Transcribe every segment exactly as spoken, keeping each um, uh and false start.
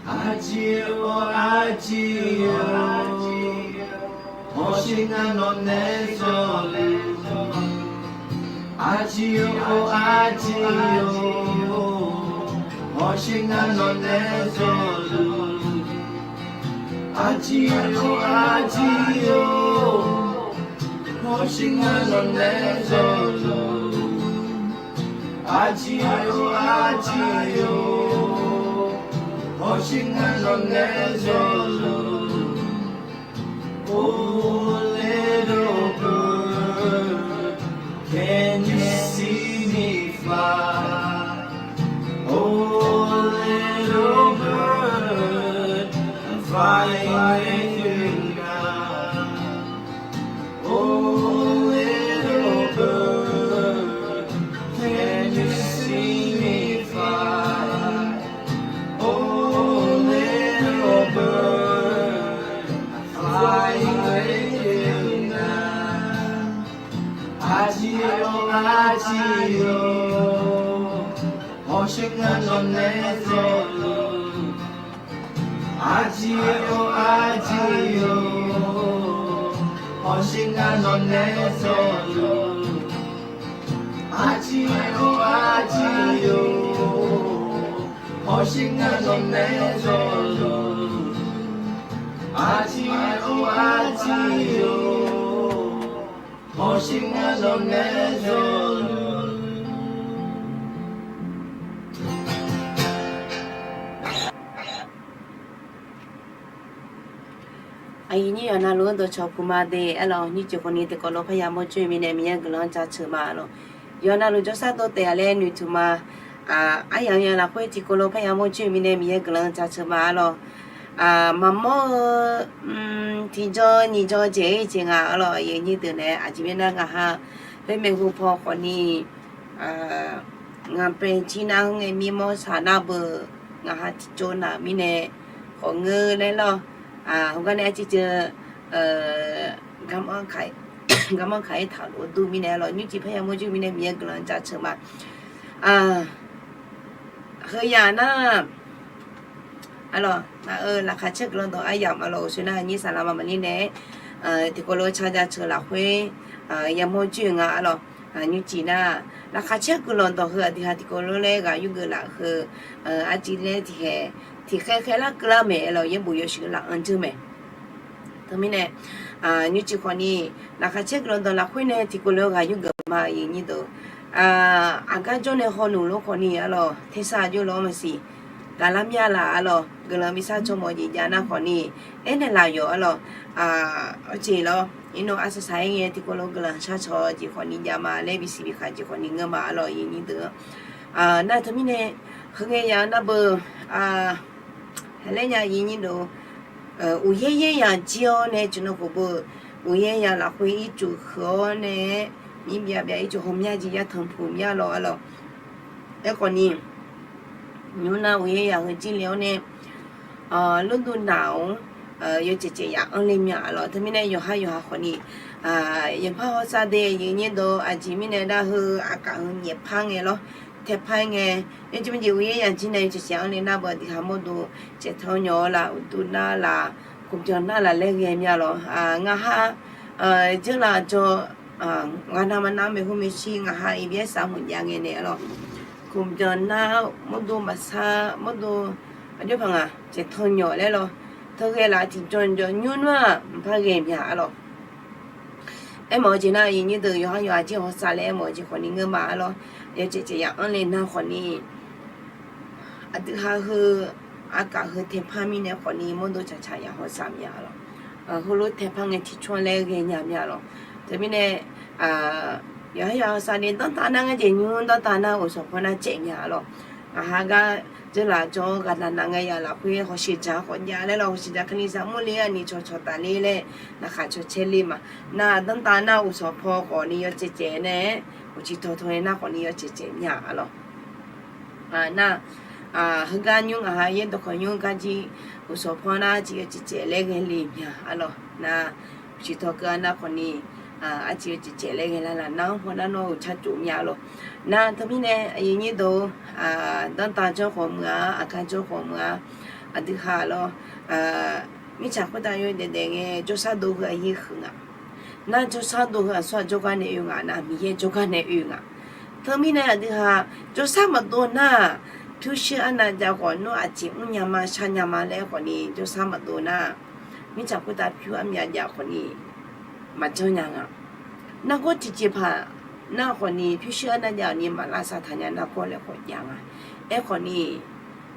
Aqjeq-or aqjeq-or, hawsher ngar nawq nae zawluf. Aqjeq-or aqjeq-or, hawsher ngar nawq nae zawluf. Aqjeq-or aqjeq-or, hawsher ngar nawq nae zawluf. Aqjeq-or aqjeq-or, hawsher ngar nawq nae zawluf. Oh little bird, can you see me fly? Oh little bird, I'm flying with you now. Oh little bird, can you see me fly? Oh little bird, I'm flying with you now. Aqjeq-or aqjeq-or, hawsher ngar nawq nae zawluf. Aqjeq-or aqjeq-or, hawsher ngar nawq nae zawluf. Aqjeq-or aqjeq-or, hawsher ngar nawq nae zawluf. Aqjeq-or aqjeq-or, hawsher ngar nawq nae zawluf. Aqyuif nyir yawqha navluf-anr dawqcawq puq ma de. Aerlawq, nymrcif khawfni tiqkawv lof parya mawrjoer-eu mirnae Miqyaer guiqlanq-anr jaceuq ma lawq. Yawqha navluf jawrshar dawr taef-a laer noeqtmq ma. Aryamq yawqha lafkhoer tiqkawv lof parya mawrjoer-eu mirnae Miqyaer guiqlanq-anr jaceuq ma arlawq. Maqmawr-eu tiqjawr nyiq jawr dzaeq-ir jeq nga arlawq. Aqyuif nyir deuq nae aqjeq mirnae ngaq ha khoermaeq hu paw khawfni, ngaq paeq jir nar-anr ngae mirmawr saq nar beu, ngaq ha tiqjawr naq mirnae khawf ngeur laer lawr. Heugar nae arciv ceuv garmanr kaq-ir taqlof dur mirnae arlawq, nymrcif parya mawrjoer mirnae Miqyaer guiqlanq jaceuq ma. Heuyaq nar arlawq, ngaq-euq laqkhaq caer guiqlanq dawq aryamq arlawq, uqshoe nar nyir saqlaq ma maqlir nae tiqkawv lof-aer car jaceuq lafkhoer yamawr joer nga arlawq. Nymrcif nar, laqkhaq caer guiqlanq dawq heu aqdui ha tiqkawv lof laer ghaq yurgeuf laf heu, arciv laer tiqkhaeq, tiqkhaeq khaeq lar keuvlar maeq arlawq, yaerbof yawshuif laf-anr jeur mae. Teumirnae, nymrcif khawfni, laqkhaq caer guiqlanq dawq lafkhoer nae tiqkawv lof-aer ghaq yurgeuf ma, aqyuif nyir deuq. Aqgar jawr nae hawluf lof khawfni arlawq, tersar jawr lof-anr maqsiq, gaqlar mya laf arlawq, guiqlanq bi shar caw mawf jeq jav nar khawfni, aernaeq laf yawq arlawq. Awqjeq lawr, iqnan arsaq saq-aer ngae tiqkawv lof guiqlanq shar caw jeq khawfni jav ma laer bisiq bikhaq jeq khawfni ngeur ma arlawq, aqyuif nyir deuq. Nar teumirnae, heungae ya nar beu, laer nya aqyuif nyir deuq. Uqyaer yaer yaq jir-awr nae tsuif nan khof beu, uqyaer yaq lafkhoer ircuf huiq-awr nae, mir byav byav ircuf hawmya jeq yatanq puq mya lawr arlawq. Aerkhawfni, nymr nar uqyaer yaq heu jir le-awr nae, lmrduq naq-awr, yawcaev caev yaq anr le mya arlawq. Teumirnae yawqhar yawqha khawfni, yawqpar hawsav de aqyuif nyir deuq, aqjeq mirnae nar heu aqkaf heu nyaef par ngae lawr, tae par ngae, yawjeq majeq uqyaer yaq jir nae yawcaev caev anr le nar beu, aqdui ha mawrdo caev tanq nyawq-awr laf, uqduq nar laf, kobyan nar laf laer ghae mya lawr. Ngaq ha, jeurlaf jawr, ngaq nav ma nav maeqhu maeqshi ngaq ha iqbyaer sar meuq jav ngae naeq arlawq. Kobyan nar mawrdo maqsar mawrdo, aqjox paq ngaq caev tanq nyawq laer lawr, teu ghae laf tiqjawr jawr nymr nar-aq mqpar ghae mya arlawq. Aermawf-eu jeq nar aqyuif nyir deuq yawqhar yawqha jir hawsav laer aermawf-eu jeq khawfni ngeur ma arlawq. Yawcaev caev yaq anr le nar khawfni, aqdui ha heu, aqkaf heu tae par mirnae khawfni mawrdo tsaqtsaq yaq hawsav mya arlawq. Heulof tae par ngae tiqcmr laer ghae nya mya lawr. Teumirnae, yawqhar yawqha hawsav ni danrtav nar ngar jeq nymr danrtav nar uqsawq paw nar caev mya arlawq. Ngaq ha gar jeurlaf jawr-awr ghaqdaq naq ngae yaq lafkhoer hawshiq dzaq khawf jav laer lawr, hawshiq dzaq keuvni zaq mur le-awr ni cawqcawq taf le laer, laqkhaq cawqcaer le ma. Nar danrtav nar uqsawq paw khawfni yawcaev caev nae, uqcif tawqtawq nae nar khawfni yawcaev caev mya arlawq. Nar, heugar nymr ngaq ha yaer dawqkawq nymr gar jir, uqsawq paw nar tiq yawcaev caev laer ghae le mya arlawq. Nar, uqcif tawq keuv-a nar khawfni, Aqjeq-eu jeqcaev laer ghae lar laf nar-anr hawnar nawr-euq car tsof myav lor. Nar teumirnae aqyuif nyir deuq, danrtav jawr khawf meuq-a, aqgar jawr khawf meuq-a, aqdui ha lor, mirtsaq khoertav yawdaef daef ngae jawrshar dov heu aqyaer huiq nga. Nar jawrshar dov heu aqsur-aq jawrgar nae oe nga, nar Miqyaer jawrgar nae oe nga. Teumirnae aqdui ha jawrshar maqdov nar-aq, pyurshuir arnav jav khawf nawr aqjeq mrnya ma sharnya ma laer khawfni jawrshar maqdov nar, mirtsaq khoertav pyur armyav jav khawfni maqjanr nya nga. Nargawr tiqjeqpaq nar khawfni pyurshuir arnav jav-awq ni maqlavsav taq nya nargawr laer khawf jav nga. Aerkhawfni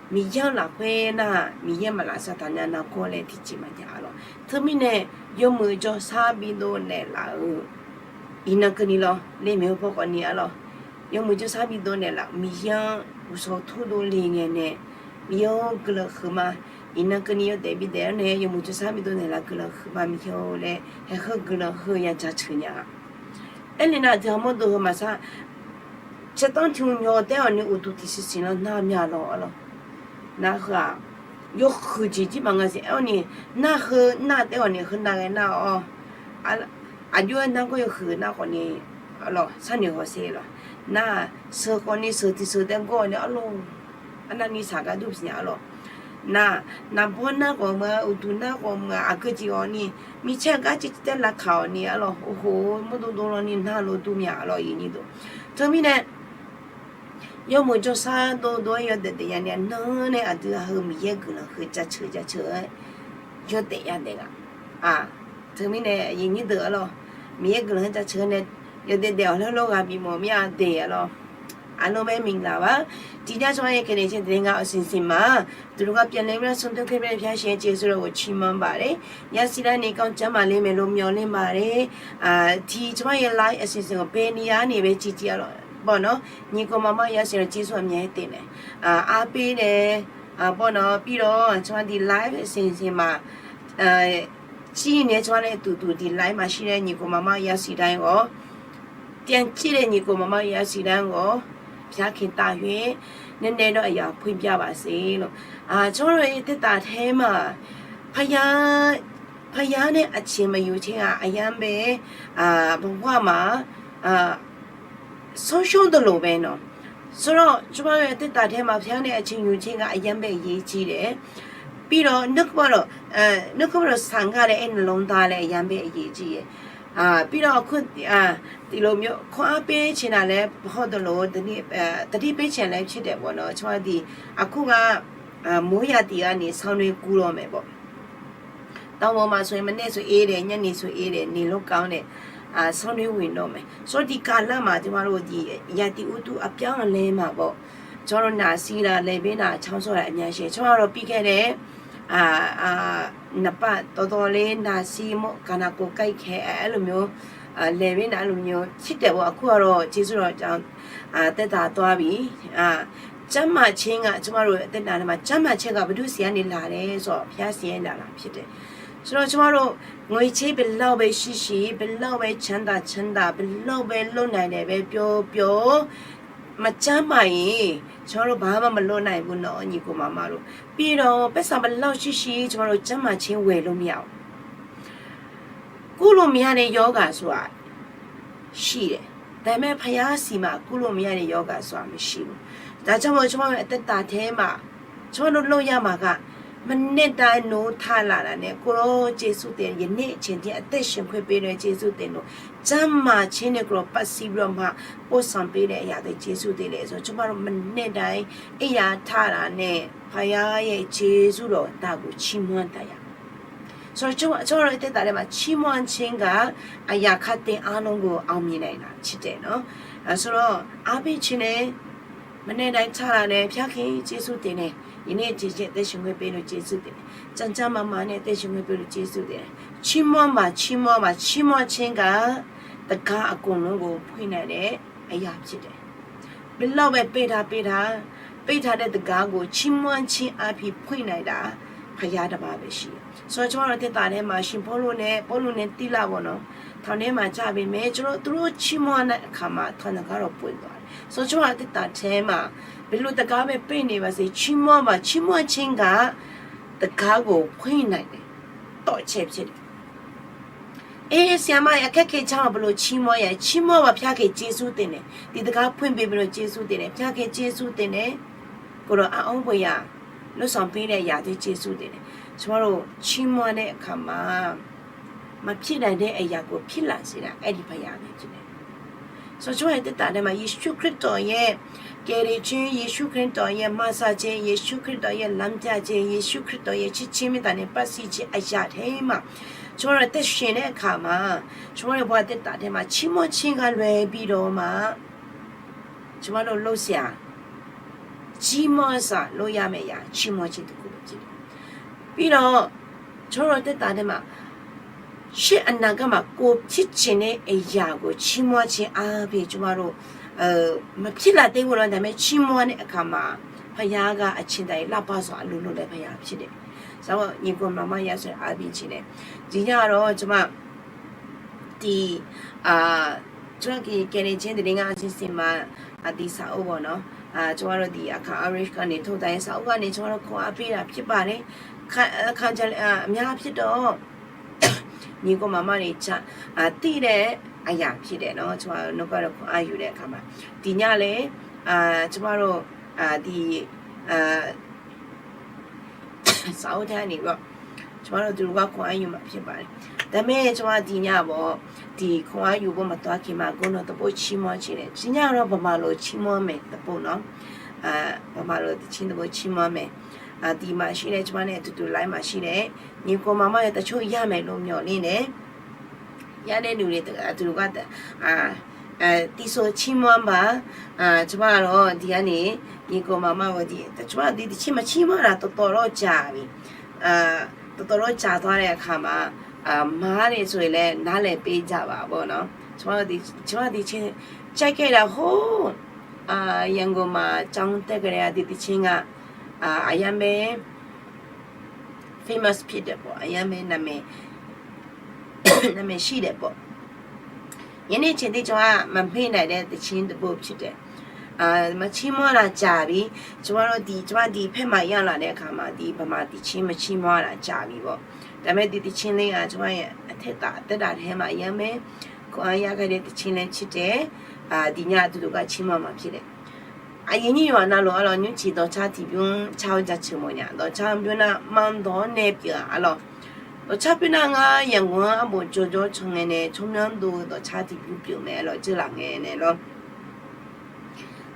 Miqyaer-anr lafkhoer nar-aq Miqyaer maqlavsav taq nya nargawr laer tiqjeq maqjav-a lor. Teumirnae yawmuiq jawrshar bidov naeqlaf-euq iqnan keuvni lor, le maeq-eu paw khawfni-a lor. Yawmuiq jawrshar bidov naeqlaf-euq Miqyaer-anr uqshawq turdov le ngae nae, Miqyaer-or guiqlanq huiqma, iqnan keuvni yawdaef bidaef-awr nae yawmuiq jawrshar bidov naeqlaf guiqlanq huiqma Miqyaer-or laer haeqheu guiqlanq heu ya jaceuq nya-a. Aernaeq nar aqdui ha mawrdov heu maqsar, แชทต้อง tiq hmq nyaw taer-awq ni uqduq tiqsiq siqlanr nar mya lor-a lor. Nar heu-aq yawhuiq jeq jir maqnga siq aer-awr ni, nar heu nar taer-awq ni heu nar ghae nar-awr, aqjox-aer nargawr yawhuiq nar khawfni, lor sharnoeq hawsher lor. Nar-aq sheuq khawfni sheuq tiqsheuq taer gawr-awq ni arlor, arnavni saqgar dur siq nya-a lor. Nar, naqbawr nar khawf meuq-a, uqduq nar khawf meuq-a, aqgeu jeq-awq ni, micaer gar civciv taer lavkaq-awq ni-a lor, oho, mawrdov dov lawni nar lof dur mya-a lor, iqnyir deuq. Teumirnae yawmuiq jawrshar dovdov-aer yawdaef daef ya ni-a nan nae aqdui ha heu Miqyaer guiqlanq heu jaceuq jaceuq-aer yawdaef yadaef nga. Teumirnae iqnyir deuq-a lor, Miqyaer guiqlanq heu jaceuq nae yawdaef daef-awq laer lor ghaq bimawf mir-a daef-a lor. อารมณ์ไม่มีแล้ววะ ဒီညချောင်းရဲ့ကနေ့ချင်းသတင်းက အစီအစဉ်မှာ ဒီတခါပြန်လည်ပြီးတော့ ဆုံးဖြတ်ခဲ့တဲ့ ဘုရားရှင်ရဲ့ ကျေးဇူးတော်ကို ချီးမွမ်းပါတယ်။ ရရှိတဲ့ နေကောင်းကျန်းမာလေးမယ်လို့ မျှော်လင့်ပါတယ်။ အာ၊ ဒီကျွန်မရဲ့ live အစီအစဉ်ကို ဘယ်နေရာကနေပဲ ကြည့်ကြည့်ရတော့ပေါ့နော်၊ ညီကိုမောင်မောင်ရရှိတော့ ကျေးဇူးအများကြီးတင်တယ်။ အာ၊ အားပေးတယ်။ အာ၊ ပေါ့နော်၊ ပြီးတော့ ကျွန်မဒီ live အစီအစဉ်မှာ၊ အာ၊ ကြည့်နေ ကျွန်မနဲ့အတူတူ ဒီ live မှာရှိတဲ့ ညီကိုမောင်မောင်ရရှိတိုင်းကို ပြန်ကြည့်တဲ့ ညီကိုမောင်မောင်ရရှိတိုင်းကို ဘုရားခင်သာ၍ နည်းနည်းတော့ အရာဖွင့်ပြပါစေလို့။ အာ၊ ကျွန်တော်တို့ရဲ့ သက်တာထဲမှာ ဘုရား၊ ဘုရားနဲ့ အချိန်မယူခြင်းဟာ အရမ်းပဲ၊ အာ၊ ဘဝမှာ၊ အာ၊ ဆုံးရှုံးသလိုပဲနော်။ ဆိုတော့ ကျွန်တော်တို့ရဲ့ သက်တာထဲမှာ ဘုရားနဲ့ အချိန်ယူခြင်းက အရမ်းပဲ အရေးကြီးတယ်။ ပြီးတော့ နှုတ်ကပတ်တော်၊ အဲ၊ နှုတ်ကပတ်တော်ဆန်ကတဲ့ အဲ့နှလုံးသားလည်း အရမ်းပဲ အရေးကြီးတယ်။ အာ၊ ပြီးတော့ အခု၊ အာ၊ ဒီလိုမျိုး ခွန်အားပေးချင်တာလည်း ဟုတ်သလို၊ သတိ၊ အဲ၊ သတိပေးချင်လည်း ဖြစ်တယ်ပေါ့နော်။ ကျွန်မဒီ၊ အခုက၊ အာ၊ မိုးရာသီကနေ ဆောင်းတွင်းကူးတော့မယ်ပေါ့။ တောင်ပေါ်မှာဆိုရင် မနက်ဆိုအေးတယ်၊ ညနေဆိုအေးတယ်၊ နေလို့ကောင်းတယ်။ အာ၊ ဆောင်းတွင်းဝင်တော့မယ်။ ဆိုတော့ ဒီကာလမှာ ကျမတို့ ဒီရာသီဥတုအပြောင်းအလဲမှာပေါ့၊ ကျွန်တော်တို့ နှာစေးတာ၊ လည်ပင်းနာ၊ ချောင်းဆိုးတာ အများကြီးရှိတယ်။ ကျွန်မတို့ ပြီးခဲ့တဲ့၊ အာ၊ အာ၊ နှစ်ပတ် တော်တော်လေး နှာစေးမှု၊ ခန္ဓာကိုယ်ကိုက်ခဲ၊ အဲ၊ အဲ့လိုမျိုး၊ အာ၊ လည်ပင်းနာ အဲ့လိုမျိုး ဖြစ်တယ်ပေါ့။ အခုကတော့ ကျေးဇူးတော်ကြောင့်၊ အာ၊ သက်သာသွားပြီ။ အာ၊ ကျန်းမာခြင်းက ကျမတို့ အသက်တာထဲမှာ ကျန်းမာခြင်းက ဘယ်သူ့ဆီကနေလာလဲဆိုတော့ ဘုရားဆီကနေလာတာဖြစ်တယ်။ ဆိုတော့ ကျမတို့ ငွေကြေးဘယ်လောက်ပဲရှိရှိ၊ ဘယ်လောက်ပဲချမ်းသာချမ်းသာ၊ ဘယ်လောက်ပဲလုပ်နိုင်တယ်ပဲပြောပြော၊ မကျန်းမာရင် ကျွန်တော်တို့ ဘာမှမလုပ်နိုင်ဘူးနော် ညီကိုမောင်မောင်တို့။ ပြီးတော့ ပိုက်ဆံဘယ်လောက်ရှိရှိ၊ ကျွန်တော်တို့ ကျန်းမာခြင်းဝယ်လို့မရဘူး။ ကုလို့မရတဲ့ရောဂါဆိုတာရှိတယ်။ ဒါပေမဲ့ ဘုရားဆီမှာ ကုလို့မရတဲ့ရောဂါဆိုတာမရှိဘူး။ ဒါကြောင့်မို့ ကျွန်မတို့ အသက်တာထဲမှာ ကျွန်တော်တို့ လုပ်ရမှာက မနက်တိုင်း နိုးထလာတာနဲ့ ကိုယ်တော် ကျေးဇူးတင်၊ ယနေ့အချိန်ထိ အသက်ရှင်ခွင့်ပေးတဲ့ ကျေးဇူးတင်လို့၊ ကျန်းမာခြင်းနဲ့ ကိုယ်တော် ပတ်စည်းပြီးတော့မှ ပို့ဆောင်ပေးတဲ့အရာတွေ ကျေးဇူးတင်တယ်ဆိုတော့ ကျွန်မတို့ မနက်တိုင်း အိပ်ရာထတာနဲ့ ဘုရားရဲ့ ကျေးဇူးတော် ဒါကို ချီးမွမ်းတတ်ရမယ်။ ဆိုတော့ ကျွန်မ၊ ကျွန်မတို့ အသက်တာထဲမှာ ချီးမွမ်းခြင်းက အရာခပ်သိမ်းအားလုံးကို အောင်မြင်နိုင်တာ ဖြစ်တယ်နော်။ အဲ၊ ဆိုတော့ အားပေးခြင်းနဲ့ မနက်တိုင်း ထလာတယ်၊ ဘုရားခင် ကျေးဇူးတင်တယ်။ ယနေ့ အချိန်ထိ အသက်ရှင်ခွင့်ပေးလို့ ကျေးဇူးတင်တယ်။ ကျန်းကျန်းမာမာနဲ့ အသက်ရှင်ခွင့်ပေးလို့ ကျေးဇူးတင်တယ်။ ချီးမွမ်းပါ၊ ချီးမွမ်းပါ။ ချီးမွမ်းခြင်းက တံခါးအကုန်လုံးကို ဖွင့်နိုင်တဲ့ အရာဖြစ်တယ်။ ဘယ်လောက်ပဲ ပိတ်ထား၊ ပိတ်ထား၊ ပိတ်ထားတဲ့ တံခါးကို ချီးမွမ်းခြင်းအားဖြင့် ဖွင့်နိုင်တာ ဘုရားတစ်ပါးပဲရှိတယ်။ ဆိုတော့ ကျွန်မတို့ သက်တာထဲမှာ ရှင်ပေါလုနဲ့၊ ပေါလုနဲ့ သိလပေါ့နော်၊ ထောင်ထဲမှာ ကျပေမဲ့ ကျွန်တော်၊ သူတို့ ချီးမွမ်းတဲ့အခါမှာ ထောင်တံခါးတော့ ပွင့်သွားတယ်။ ဆိုတော့ ကျွန်မတို့ သက်တာထဲမှာ ဘယ်လို တံခါးပဲ ပိတ်နေပါစေ၊ ချီးမွမ်းပါ။ ချီးမွမ်းခြင်းက တံခါးကို ဖွင့်နိုင်တယ်။ သော့ချက်ဖြစ်တယ်။ เอ๊ะ เสียมา อยากแค่เคยเช่า บรมโลก ชี้มอบ อยากชี้มอบ ว่าพระเกศ ကျေးဇူးတင်တယ် ဒီတခါဖွင့်ပေးပြီးတော့ ကျေးဇူးတင်တယ် ဘုရားက ကျေးဇူးတင်တယ် ကိုယ်တော် အံၤ အံၤ ဘုရား လုပ်ဆောင်ပေးတဲ့ အရာအတွက် ကျေးဇူးတင်တယ် ကျွန်တော်တို့ ချီးမွမ်းတဲ့အခါမှာ မဖြစ်နိုင်တဲ့အရာကို ဖြစ်လာစေတာ အဲ့ဒီဘုရားပဲဖြစ်တယ်။ ဆိုတော့ ကျွန်တော်ရဲ့ သက်တာထဲမှာ ယေရှုခရစ်တော်ရဲ့ ကယ်တင်ခြင်း၊ ယေရှုခရစ်တော်ရဲ့ မဆာခြင်း၊ ယေရှုခရစ်တော်ရဲ့ လမ်းပြခြင်း၊ ယေရှုခရစ်တော်ရဲ့ ချစ်ခြင်းမေတ္တာနဲ့ ပတ်စည်းခြင်း အရာထဲမှာ ကျွန်တော်တို့ အသက်ရှင်တဲ့အခါမှာ ကျွန်တော်တို့ ဘဝသက်တာထဲမှာ ချီးမွမ်းခြင်းကလွဲပြီးတော့မှ ကျွန်တော်တို့ လုပ်စရာ ကြီးမွမ်းစွာ လုပ်ရမယ့်အရာ ချီးမွမ်းခြင်းတစ်ခုပဲဖြစ်တယ်။ ပြီးတော့ ကျွန်တော်တို့ သက်တာထဲမှာ ရှေ့အနာဂတ်မှာ ကိုယ်ဖြစ်ချင်တဲ့အရာကို ချီးမွမ်းခြင်းအားဖြင့် ကျွန်မတို့ မဖြစ်လာသေးဘူးနော်။ ဒါပေမဲ့ ချီးမွမ်းတဲ့အခါမှာ ဘုရားက အချိန်တန်ရင် လှပစွာ အလိုလုပ်တဲ့ ဘုရားဖြစ်တယ်။ ဆိုတော့ ညီအစ်ကိုမောင်မကြီးများအားဖြင့် ဒီညတော့ ကျွန်မ ဒီ အာ ကျွန်တော်က ကယ်တင်ခြင်း သတင်းစကား အစီအစဉ်မှာ အာ ဒီစာအုပ်ပေါ့နော်။ အာ ကျွန်မတို့ ဒီ အခါ Irish ကနေ ထုတ်ထားတဲ့ စာအုပ်ကနေ ကျွန်မတို့ ခွန်အားပေးတာ ဖြစ်ပါတယ်။ ခါ အခါကျ အာ အများအားဖြင့်တော့ ညီအစ်ကိုမောင်မကြီးတွေ အာ သိတဲ့အရာ ဖြစ်တယ်နော်။ ကျွန်မတို့ နှုတ်ကပတ်တော် ခွန်အားယူတဲ့အခါမှာ ဒီညလည်း အာ ကျွန်မတို့ အာ ဒီ အာ စာအုပ်ထဲကနေပြီးတော့ ကျွန်မတို့ သူတို့က ခွန်အားယူမှာ ဖြစ်ပါတယ်။ ဒါပေမဲ့ ကျွန်မ ဒီညပေါ့ ဒီခွန်အားယူဖို့ မသွားခင်မှာ ကိုယ်တော် တစ်ပုဒ် ချီးမွမ်းချင်တယ်။ ဒီညတော့ ဗမာလို ချီးမွမ်းမယ် တစ်ပုဒ်နော်။ အာ ဗမာလို သီချင်းတစ်ပုဒ် ချီးမွမ်းမယ်။ အာ ဒီမှာရှိတဲ့ ကျွန်မနဲ့ အတူတူ live မှာရှိတဲ့ ညီအစ်ကိုမောင်မကြီးတွေ တချို့ ရမယ်လို့ မျှော်လင့်တယ်။ ရတဲ့လူတွေ သူတို့က အာ အာ သီဆို ချီးမွမ်းပါ။ အာ ကျွန်မကတော့ ဒီကနေ ညီအစ်ကိုမောင်မကြီးကို ဒီ ကျွန်မ ဒီသီချင်း မချီးမွမ်းတာ တော်တော်တော့ ကြာပြီ။ အာ တော်တော်တော့ ကြာသွားတဲ့အခါမှာ အာ မှားတယ်ဆိုရင်လည်း နားလည်ပေးကြပါပေါ့နော်။ ကျွန်မ ဒီ ကျွန်မ ဒီသီချင်း ကြိုက်ခဲ့တာ ဟိုး အာ ရန်ကုန်မှာ ကျောင်းတက်ကတည်းက ဒီသီချင်းက အာ အရမ်းပဲ famous ဖြစ်တယ်ပေါ့။ အရမ်းပဲ နာမည် နာမည်ရှိတယ်ပေါ့။ ယနေ့အချိန်ထိ ကျွန်မ မမေ့နိုင်တဲ့ သီချင်းတစ်ပုဒ် ဖြစ်တယ်။ အာ မချီးမွမ်းတာ ကြာပြီ။ ကျွန်မတို့ ဒီ ကျွန်မ ဒီဘက်မှာ ရောက်လာတဲ့အခါမှာ ဒီဗမာသီချင်း မချီးမွမ်းတာ ကြာပြီပေါ့။ ဒါပေမဲ့ ဒီသီချင်းလေးက ကျွန်မရဲ့ အသက်တာ အသက်တာထဲမှာ အရမ်းပဲ ခွန်အားရခဲ့တဲ့ သီချင်းလည်း ဖြစ်တယ်။ အာ ဒီည အတူတူက ချီးမွမ်းမှာ ဖြစ်တယ်။ အရင်နှစ်ရွာနားလို့ အဲ့လို ညူချီ ဒေါ်ချါထီပြုံး ချောင်း ကြချင်မော်ညာ ဒေါ်ချါပြုံးနာ မောင်တောနဲ့ ပြောင်း အဲ့လို ဒေါ်ချါပြုံးနာ ငါ ရန်ကုန်အဘူး ကျော်ကျော်ချောင်းငယ်နဲ့ ချောင်းမြောင်းသူ ဒေါ်ချါထီပြုံး ပြောင်းမယ် အဲ့လို ကြလာငယ်နဲ့လို့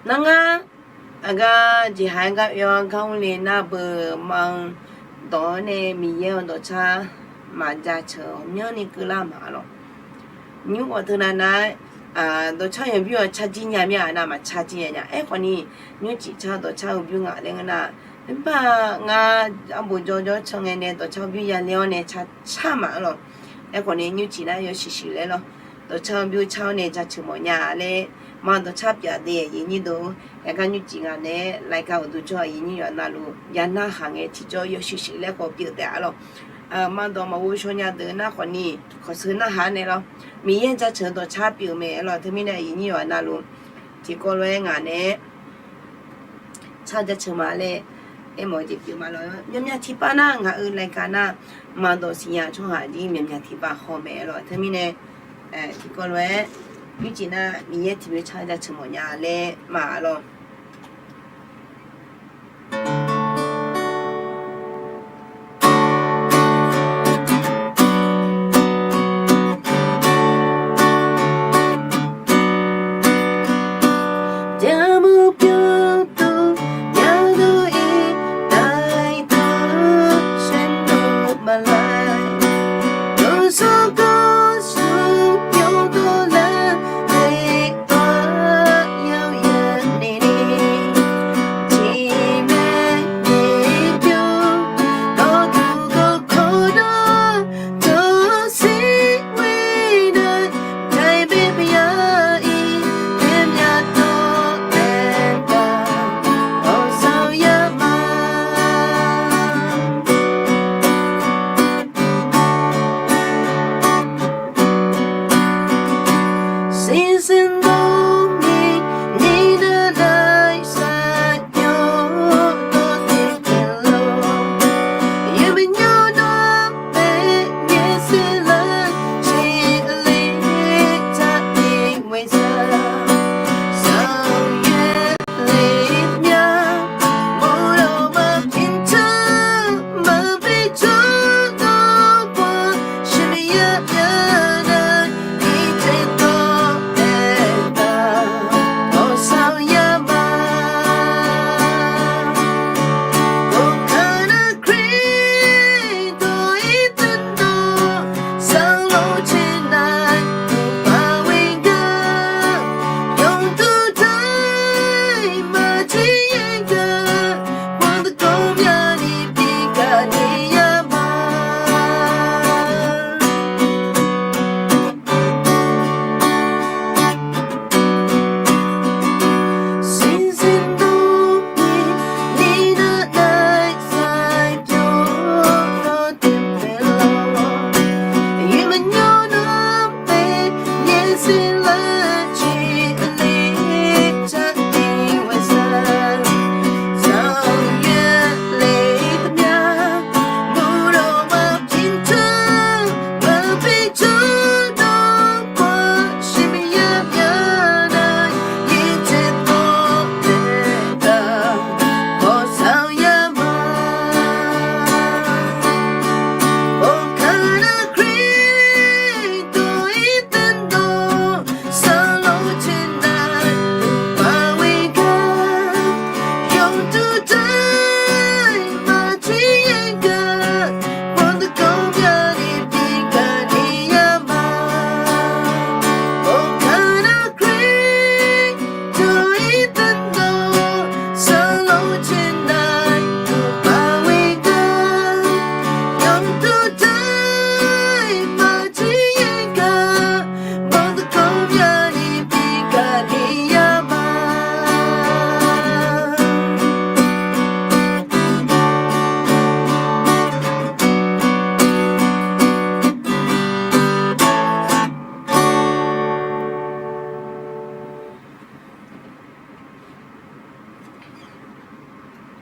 နငါ အဂါ jehae က ပြောင်း ကောင်းလေ နဘ မောင်တောနဲ့ မီးရဲ ဒေါ်ချါ မကြချင် မြောင်းနေ ကလာ မှာ လို့ ညူ အီၤ တနာ်နာ် အာ ဒေါ်ချါ ယံ ပြုံး အီၤ ချါ ကြီး ညံ မျ အနာ် မချါ ကြီး ညံ ညံ အဲ ခွန် နံ ညူ ချီ ချါ ဒေါ်ချါ ယံ ပြုံး ငါ လဲ ငါ နာ် မ့ ဘ ငါ အဘူး ကျော်ကျော်ချောင်းငယ်နဲ့ ဒေါ်ချါ ယံ ပြုံး ရန်လျောင်း နဲ့ ချါ ချါ မှာ လို့ အဲ ခွန် နံ ညူ ချီ နာ် ယို ရှိရှိ လဲ လို့ ဒေါ်ချါ ယံ ပြုံး ချောင်း နဲ့ ကြချင်မော်ညာ လဲ မ ဒေါ်ချါ ပြောင်း သ ယံ ညိ ဒို ယက ညူ ချီ ငါ နဲ့ လိုင် က အို ဒု ကျော် ယံ ညိ ယွၤ နာ် လို့ ယနာ် ဟ ငယ် ထီ ကျော် ယို ရှိရှိ လဲ ခေါ် ပြုံး တ လို့ မ ဒေါ် မဝိ ရှော ည ဒို နာ် ခွန် နံ ခေါ် ဆူ နာ် ဟ နဲ့ လို့ မီးရဲ ကြချင် ဒေါ်ချါ ပြုံး မယ် လို့ တမံ နဲ့ ယံ ညိ ယွၤ နာ် လို့ ထီ ကို လွဲ ငါ နဲ့ ချါ ကြချင် မှာ လဲ အဲ မော် ကြေ ပြုံး မှာ လို့ မျ မျ ထီ ပါ နာ် ငါ အု လိုင် က နာ် မ ဒေါ် စီ ယံ ချောင်း ဟ ဒီ မျ မျ ထီ ပါ ဟော မယ် လို့ တမံ နဲ့ အဲ ထီ ကို လွဲ ညူ ချီ နာ် မီးရဲ ထီ ပြုံး ချါ ကြချင် မော်ညာ လဲ မှာ လို့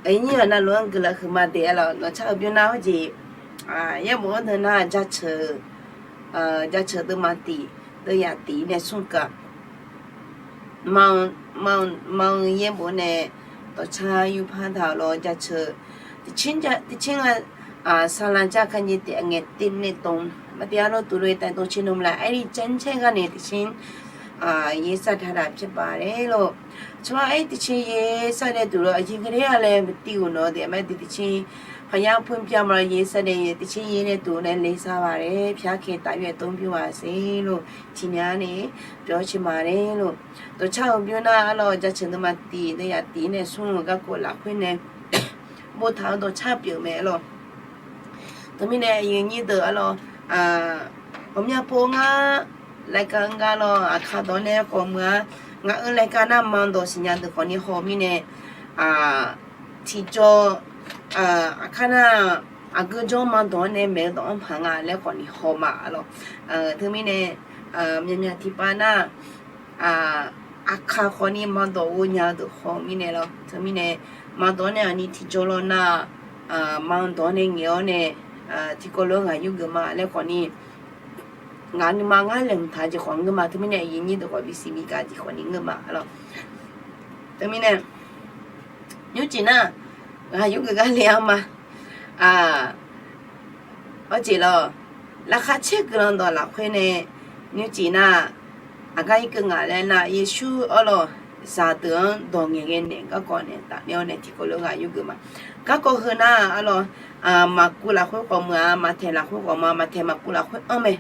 Aqnyir-euq navluf-anr guiqlanq huiqma daef-a lawq. Nawqtsar-eu bymr nar hawjeq, yaerbof-anr deuq nar jaceuq, jaceuq deuvma tiq, deuvyaq tiq nae smr kaq, ma-eu yaerbof nae dawqcar yurpar taq-euq lawr jaceuq, tiqcir nga, sarlanr jar kanyae taef-a ngae tiv nae dm, maqtaef-a lawr tuqlof-aer taef dm caer nmr laer aerli janr caer gar nae tiqcir yaer sar taq daq pyaeqbaq laer lawr. Tsawrhaq aer tiqcir yaer sar nae tuqlof aqjeq ghae-a laer maqtiv-euq nawq-eu taef ma tiqcir paqya pur pyaeq ma lawr yaer sar nae tiqcir yaer nae tuq nae le sar baq laer pyar kae taf yaer dm bymr-a ser lawr. Tiqnya nae byawr caer ma laer lawr. Dawqcar-eu bymr nar-a lawr jaceuq deuvma tiq deuvyaq tiq nae smr-eu garkawv lafkhoer nae boftaq-eu dawqcar pyeuf-eu mae-a lawr. Teumirnae aqyuif aqnyir deuq-a lawr, ghawqmya pov ngar รายการ ngar lawr aqkar dawq nae khawf meuq-a, ngaq-euq รายการ nar mandawq siqnya deuq khawfni haw mirnae, tiqjawr, aqkar nar aqgeu jawr mandawq-anr nae maeq-eu dawq-anr paq nga laer khawfni haw ma-a lawr. Teumirnae myaqmyaq tiqpav nar aqkar khawfni mandawq ghovnya-eu deuq haw mirnae lawr. Teumirnae mandawq-anr nae aqni tiqjawr lawr nar, mandawq-anr nae ngaeq-awr nae tiqkawv lof-aer ghaq yurgeuf ma laer khawfni ngaq nuima ngar laeqhmq taq jeq khawf ngeur ma. Teumirnae aqyuif aqnyir deuq khawf bisiq bigaq jeq khawfni ngeur ma-a lawr. Teumirnae nymrcif nar ghaq yurgeuf gar le-a ma. Awr jeq lawr, laqkhaq caer guiqlanq dawq lafkhoer nae nymrcif nar, aqgar irkeuv ngaq laer nar Yeqsur-awr lawr zaqdeuq-anr dawq ngaeqghae naeq garkawv nae tafler-awr nae tiqkawv lof-aer ghaq yurgeuf ma. Garkawv heu nar-a lawr, Maqkuv lafkhoer khawf meuq-a, Maqtaeq lafkhoer khawf meuq-a, Maqtaeq Maqkuv lafkhoer anr mae.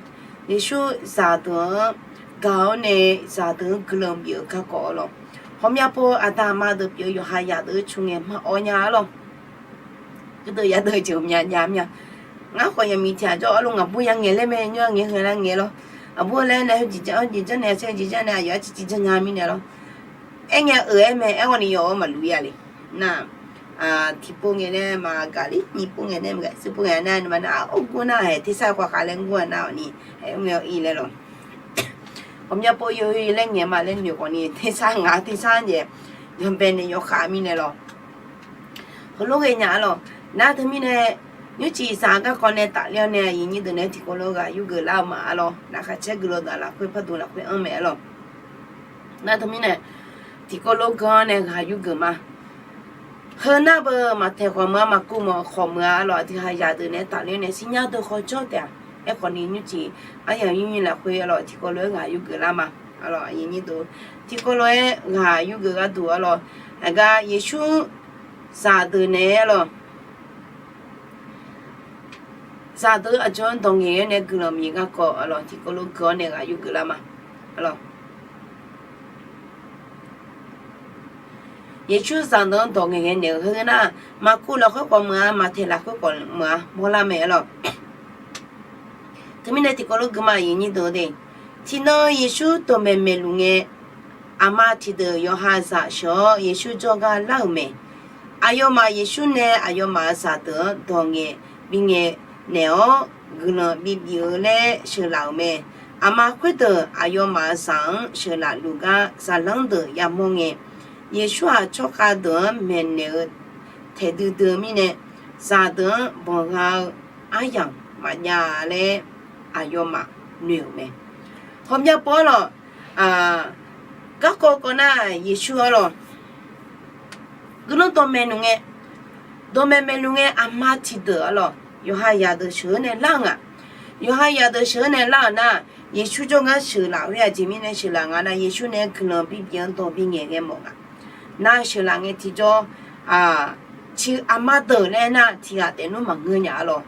Yeqsur zaqdeuq-anr gaq-awr nae zaqdeuq-anr guiqlanq bif-eu garkawv-a lawr. Ghawqmya pov aqda aqma deuq pyeuf-eu yawqha yadeuq-anr cu ngae maqawr nya-a lawr. Heudeuq yadeuq jeq ghawqmya jav mya. Ngar khawf yamiq tiq ghaq jawr-awr lawr ngaqbur ya ngaeq laer mae, nymr-a ngaeq heu lar ngaeq lawr. Aqbur laer nae heujeq janr, heujeq janr nae, aqsur heujeq janr nae, aqyawf-anr ciqciv janr nya mirnae lawr. Aer ngae-euq aer mae, aer ghawqni yawf-awr maqluf ya le. Nar, tiqpov ngae nae maqgaq ler, nyiq pov ngae nae maqgaq, shuir pov ngae nae nuima nar, argur nar haeq tersar khawf khav laer ngur-a nar-awq ni, aer ngae-awr ir laer lawr. Ghawqmya pov yawqha laer ngaeq ma laer noeq khawfni tersar ngaq tersar jeq yawbae nae yawkhav mirnae lawr. Heulof ghae nya-a lawr. Nar teumirnae nymrcif zaq garkawv nae tafler-awr nae aqyuif aqnyir deuq nae tiqkawv lof-aer ghaq yurgeuf lar-eu ma-a lawr. Laqkhaq caer guiqlanq dawq lafkhoer pardmq lafkhoer anr mae-a lawr. Nar teumirnae tiqkawv lof-aer ganr nae ghaq yurgeuf ma. Heu nar beu Maqtaeq khawf meuq-a, Maqkuv meuq khawf meuq-a lawr, aqdui ha yadeuq nae tafler nae siqnya deuq khawf jawr taef-a. Aerkhawfni nymrcif aryamq nymrnyi lafkhoer-a lawr tiqkawv lof-aer ghaq yurgeuf lar ma. Tiqkawv lof-aer ghaq yurgeuf gharduq-a lawr, aqgar Yeqsur zaqdeuq naeq-a lawr, zaqdeuq aqjox-anr dawq ngaeq-aer nae guiqlanq bif garkawv-a lawr tiqkawv lof-aer guiqlanq nae ghaq yurgeuf lar ma. Yeqsur zaqdeuq-anr dawq ngaeqghae naeq-eu heu nar, Maqkuv lafkhoer khawf meuq-a, Maqtaeq lafkhoer khawf meuq-a mawrlar mae-a lawr. Teumirnae tiqkawv lof-aer guiqlanq ma aqyuif aqnyir deuq de. Tiqnan Yeqsur dawqmaeq maeqluf ngae, aqma tiqdeuq yawqha zaq sheuq-awr Yeqsur jawrgar lar-euq mae. Aqyawfmaf Yeqsur nae aqyawfmaf-euq zaqdeuq-anr dawq ngaeq bingaeq naeq-awr guiqlanq bibif-eu laer sheuqlaf-euq mae. Aqma khoerdeuq aqyawfmaf-euq zaq-anr sheuqlaf luf gar zaqlanr deuq yamawr ngae, Yeqsur-aq tsawrkhav deuq-anr maeqnaeq-eu taeqdui dui-eu mirnae, zaqdeuq-anr banqgha-eu aryamq maqjav-a laer aqyawfmaf noeq-euq mae. Hawqmya pov-a lawr, garkawv kawv nar Yeqsur-a lawr, guiqlanq dawqmaeq luf ngae, dawqmaeq maeqluf ngae aqma tiqdeuq-a lawr yawqha yadeuq sheuq-eu nae lar-eu nga. Yawqha yadeuq sheuq-eu nae lar-euq nar, Yeqsur jawrgar sheuqlaf khoer aqjeq mirnae sheuqlaf nga nar, Yeqsur nae guiqlanq bibif-anr dawq bingaeq ghae mawf nga. Nar sheuqlaf ngae tiqjawr, tiq aqma deuq laer nar tiqghaq taef nmr maqngeur nya-a lawr.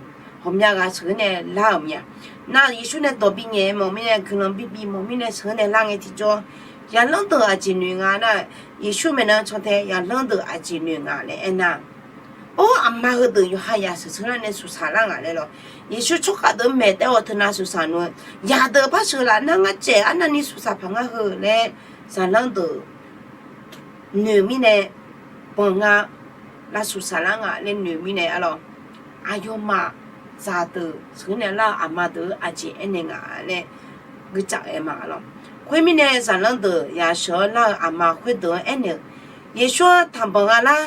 Ghawqmya ghaq sheuq-eu nae lar-euq mya. Nar Yeqsur nae dawq bingaeq mawf mirnae guiqlanq bibif mawf mirnae sheuq-eu nae lar ngae tiqjawr, zaqlanr deuq aqjeq noeq nga nar, Yeqsur maeqnan caw tae zaqlanr deuq aqjeq noeq nga laer aernar, or aqma heudeuq yawqha yaq sheuq sheuq lar nae suqsaq lar nga laer lawr. Yeqsur tsawrkhav deuq maeq taef-awr teunav suqsaq noeq-eu, yadeuq par sheuqlaf nar ngar caev arnavni suqsaq paq ngar heu laer zaqlanr deuq noeq mirnae, banqgha lavsuq saqlar nga laer noeq mirnae-a lawr, aqyawfmaf zaqdeuq sheuq-eu nae lar-eu aqma deuq-eu aqjeq aernaeq nga laer guiqcaf aer ma-a lawr. Khoermirnae zaqlanr deuq yasheuq-awr lar-eu aqma khoerdeuq-anr aernaeq-eu, Yeqsur-anr taqbanq gha lar,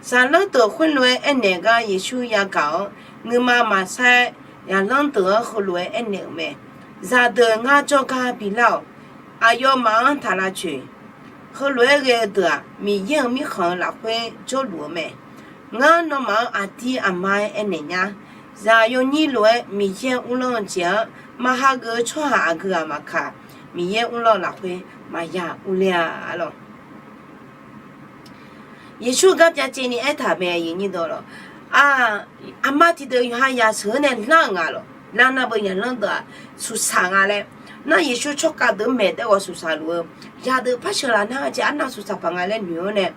Zaqlanr deuq khoerlof-aer aernaeq gar Yeqsur yagaq-awr, nuima maqsar-aer, zaqlanr deuq-anr heulof-aer aernaeq-euq mae. Zaqdeuq ngar jawrgar bilar-awq. Aqyawfmaf-anr taq lavcoeq. Heulof-aer ghae-eu deuq-aq, Miqyaer-euq Mirkhanq-eu lafkhoer jawrluf-eu mae. Ngar nawmaf-anr aqdir aqmar-aer aernaeq nya. Zaq yawnyir lof-aer Miqyaer uvlanr-eu jeq-anr maqhageuf-eu tsawrhaq aqgeu-aq maqkaq, Miqyaer uvlanr-eu lafkhoer maqya urler-a lawq. Yeqsur gar byacaevni aertaq mae, aqyuif aqnyir deuq lawq. Aqma tiqdeuq yawqha yaq sheuq-anr nae lanr-euq nga lawq. Lar nar beu zaqlanr deuq-aq, suqsaq nga laer. Nar Yeqsur tsawrkhav deuq-anr maeq taef ghawv suqsaq luf-eu, zaqdeuq par sheuqlaf nar-eu jeq arnav suqsaq paq nga laer noeq-awr nae,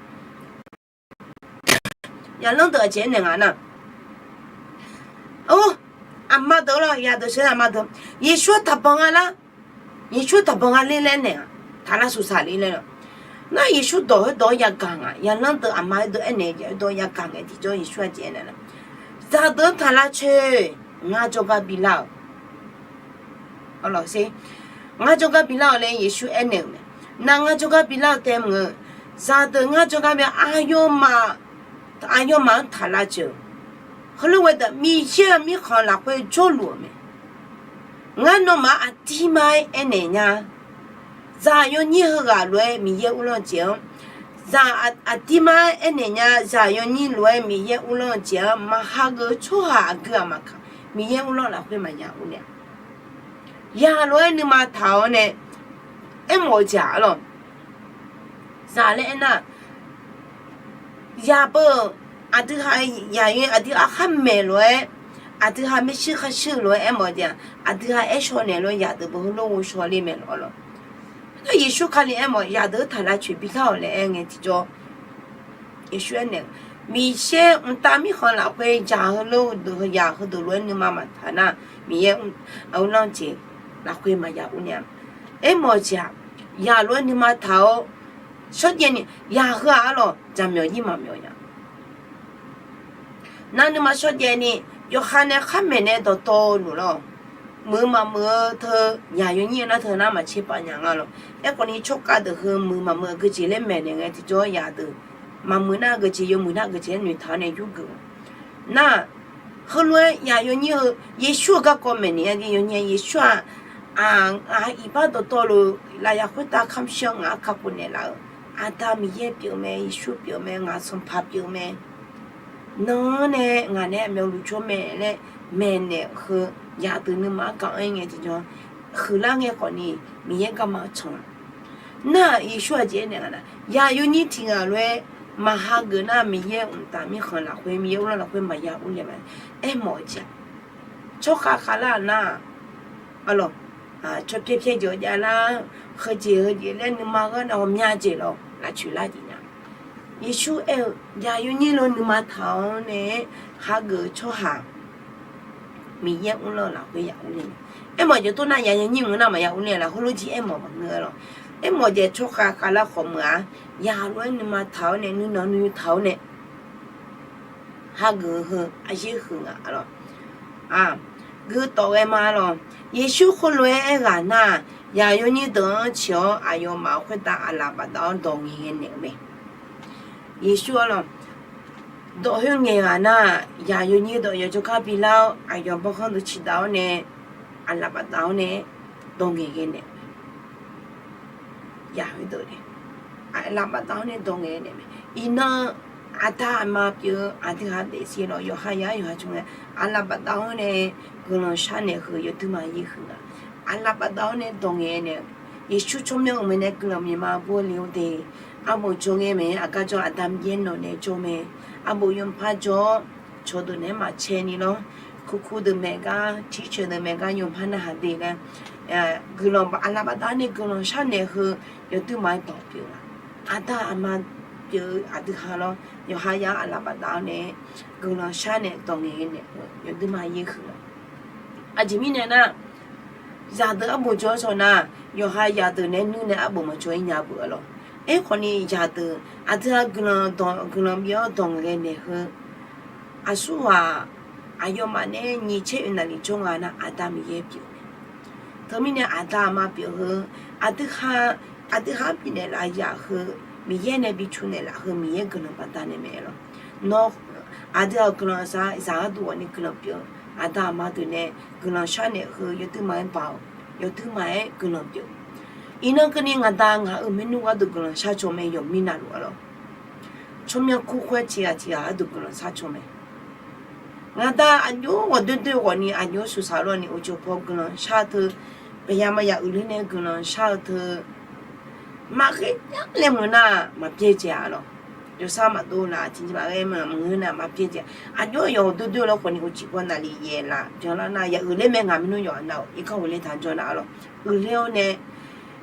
zaqlanr deuq aqjeq aernaeq nga nar, or, aqma deuq lawq, zaqdeuq sheuq-eu aqma deuq, Yeqsur-anr taqbanq nga lar. Yeqsur taqbanq nga ler laer naeq-aq, taqlav suqsaq le laer lawq. Nar Yeqsur dawq heudawq-anr yagaq nga, zaqlanr deuq aqma heudawq aernaeq-eu jeq heudawq-anr yagaq ngae tiqjawr Yeqsur aqjeq aernaeq nar, zaqdeuq-anr taqlav coeq. Ngar jawrgar bilar-awq. Ngar jawrgar bilar-awq laer Yeqsur aernaeq-euq mae. Nar ngar jawrgar bilar-eu taef mq-eu, zaqdeuq ngar jawrgar bi, aqyawfmaf, aqyawfmaf-anr taqlav coeq. Heulof ghae deuq Miqyaer-euq Mirkhanq lafkhoer jawrluf-euq mae. Ngar nawmaf-anr aqdirmar-aer aernaeq nya. Zaq yawnyir heughaq lof-aer Miqyaer uvlanr-eu jeq-anr, zaq aqdirmar-aer aernaeq nya. Zaq yawnyir lof-aer Miqyaer uvlanr-eu jeq-anr maqhageuf-eu tsawrhaq aqgeu-aq maqkaq, Miqyaer uvlanr lafkhoer maqya urler-a. Zaq lof-aer nuima taq-awr nae aermawf-eu jeq-aq lawq. Zaq laer aernar, zaq beu-euq, aqdui ha, zaq yawnyir aqdui ha khar maeq lof-aer, aqdui ha maershuir khar shuir lof-aer aermawf-eu jeq-aq, aqdui ha aer shaw naeq lof-aer zaqdeuq beu heulof ghovshaw ler mae lawq lawq. Nar Yeqsur Kali aermawf, zaqdeuq-anr taqlav coeq bilar-awq laer aer ngae tiqjawr, Yeqsur aernaeq, Miqyaer mqtav Mirkhanq lafkhoer zaq heulof-eu deuq heuzaq heudeuq lof-aer nuima maqtaq nar, Miqyaer uvlanr-eu jeq lafkhoer maqya urler-a. Aermawf-eu jeq-aq, zaq lof-aer nuima taq-awr, shawrjaev ni, zaq heu-aq arlawq jaqmyawf jir maqmyawf nya. Nar nuima shawrjaev ni, yawqha nae khar maeqnaeq dawqtawvluf lawq. Muiq maqmuiq-eu teu, zaq yawnyir nar teu nar maqtser pav nya nga lawq. Aerkhawf ni tsawrkhav deuq heu muiq maqmuiq-eu geujeq laer maeqnaeq ngae tiqjawr zaqdeuq maqmuiq nar geujeq, yawmuiq nar geujeq laer noeqtaq-awr nae yurgeuf-awq. Nar, heulof-aer zaq yawnyir heu Yeqsur-euq garkawv maeqnaeq-a jeq yawnyir-a Yeqsur-aq, aq, iqbax dawqtawvluf lafyaq khoertav kamq shir-awr ngaq-anr kakhof naeqlaf-euq, Aqda Miqyaer pyeuf mae, Yeqsur pyeuf mae, ngaq Sanqpaq pyeuf mae. Nan-anr nae ngaq nae aqmyanluf jawr mae laer maeqnaeq heu, zaqdeuq nuima-anr gaq-anr ngae tiqjawr, huiqlar ngae khawf ni Miqyaer garma-anr can-a. Nar-aq Yeqsur aqjeq aernaeq nga nar, zaq yawnyir tiq ghaq lof-aer maqhageuf nar Miqyaer mqtav Mirkhanq lafkhoer, Miqyaer uvlanr lafkhoer maqya urler mae. Aermawf-eu jeq-aq, tsawrkhav khavlar-aq nar-aq, arlawq, tsawrpyaer pyaer jeq-awr javlar, heujeq heujeq laer nuima ghanr nae ghawqmya jeq lawq lavcoeq lar jeq nya. Yeqsur aer-eu, zaq yawnyir lof nuima taq-awr nae hageuf-eu tsawrhaq Miqyaer uvlanr-eu lafkhoer ya urler mae. Aermawf jeq tov nar zaq yawnyir mq nar maqya urler laf heulof jir aermawf maqngeur-a lawq. Aermawf jeq tsawrkhav khavlar khawf meuq-a, zaq lof-aer nuima taq-awr nae nuinanq nuitaq-awr nae hageuf-eu heu aryaer huiq nga lawq. Guiqtawf ghae ma lawq. Yeqsur khoerlof-aer aerghaq nar-aq, zaq yawnyir deuq-anr ciq-awr aqyawfmaf khoertav aqlaf bafdav-awr dawq ngaeqghae naeq-eu mae. Yeqsur arlawq, dawq khoerngaeq ghaq nar-aq, zaq yawnyir dawq yawjawr gar bilar-awr, aqyawf bawrkhanr deuq ciqdaq-awr nae, aqlaf bafdav-awr nae dawq ngaeqghae naeq-eu mae. Aqlaf bafdav-awr nae dawq ngaeqghae naeq-eu mae. Iqnan aqda aqma pyeuf-eu aqdui ha daefzir lawq, yawqha yaq-aer yawqha cawq ngae, aqlaf bafdav-awr nae guiqlanq sharnaeq heu yawduima yaer huiq nga. Aqlaf bafdav-awr nae dawq ngaeqghae naeq-eu, Yeqsur tsawrmyanr-euq mae nae guiqlanq miqma bur le-eu de. Arbof jawr ngae mae, aqgar jawr Aqda Miqyaer nawq naeq-aer jawr mae. Arbof yawpar jawr-awr, cawqdeuq naeq-aer maqcae ni lawr. Kuku deuq maeq gar, teacher deuq maeq gar yawpar narhaq de laer, guiqlanq aqlaf bafdav-awr nae guiqlanq sharnaeq heu yawduima-aer dawq pyeuf nga. Aqda aqma pyeuf-eu aqdui ha lawr, yawqha yaq-aer aqlaf bafdav-awr nae guiqlanq sharnaeq dawq ngaeqghae naeq-eu yawduima yaer huiq lawq. Aqjeq mirnae nar, zaqdeuq arbof jawr-awr saw nar, yawqha zaqdeuq naeq-aer nuir nae arbof maqjawr-ir nya beuq-a lawq. Aerkhawf ni zaqdeuq aqdui ha guiqlanq dawq guiqlanq bif-awr dawq ngaeqghae naeq heu, aqsurghaq aqyawfmaf nae nyiq caer oeq naqliq jawr nga nar, Aqda Miqyaer pyeuf mae. Teumirnae aqda aqma pyeuf heu, aqdui ha, aqdui ha-anr bifnaeq laf yaf heu, Miqyaer nae bi cu naeq laf heu, Miqyaer guiqlanq baqdanae mae lawq. Nawr aqdui-aq guiqlanq sar zaq gharduq ghawqni guiqlanq pyeuf-eu, aqda aqma deuq nae guiqlanq sharnaeq heu yawduirma-aer baoq, yawduirma-aer guiqlanq pyeuf. Iqnan keuvni ngaqda ngaq-euq maernmr gharduq guiqlanq shar caw mae, yawqmir navluf-a lor. Tsawrmyanr kur khoer tiqghaq tiqghaq gharduq guiqlanq shar caw mae. Ngaqda aqjox ghawqdoer doer ghawqni aqjox suqsaq lawrni uqcif paw guiqlanq shar-eu teu, paqya maqya uiqler nae guiqlanq shar-eu teu, maqghae nya laer meuq nar maqbyaerdzae-a lor. Yawsar maqdov laf tiqjeq maqghae maqngeur nar maqbyaerdzae. Aqjox yawq ghawqdoer doer lawr khawfni uqcif paw naqli yaeq laf byanlar nar ya uiqler mae, ngaq maernmr yawqha nav-euq irkanr ghofler taq jawr nar-a lor. Uiqler-awr nae,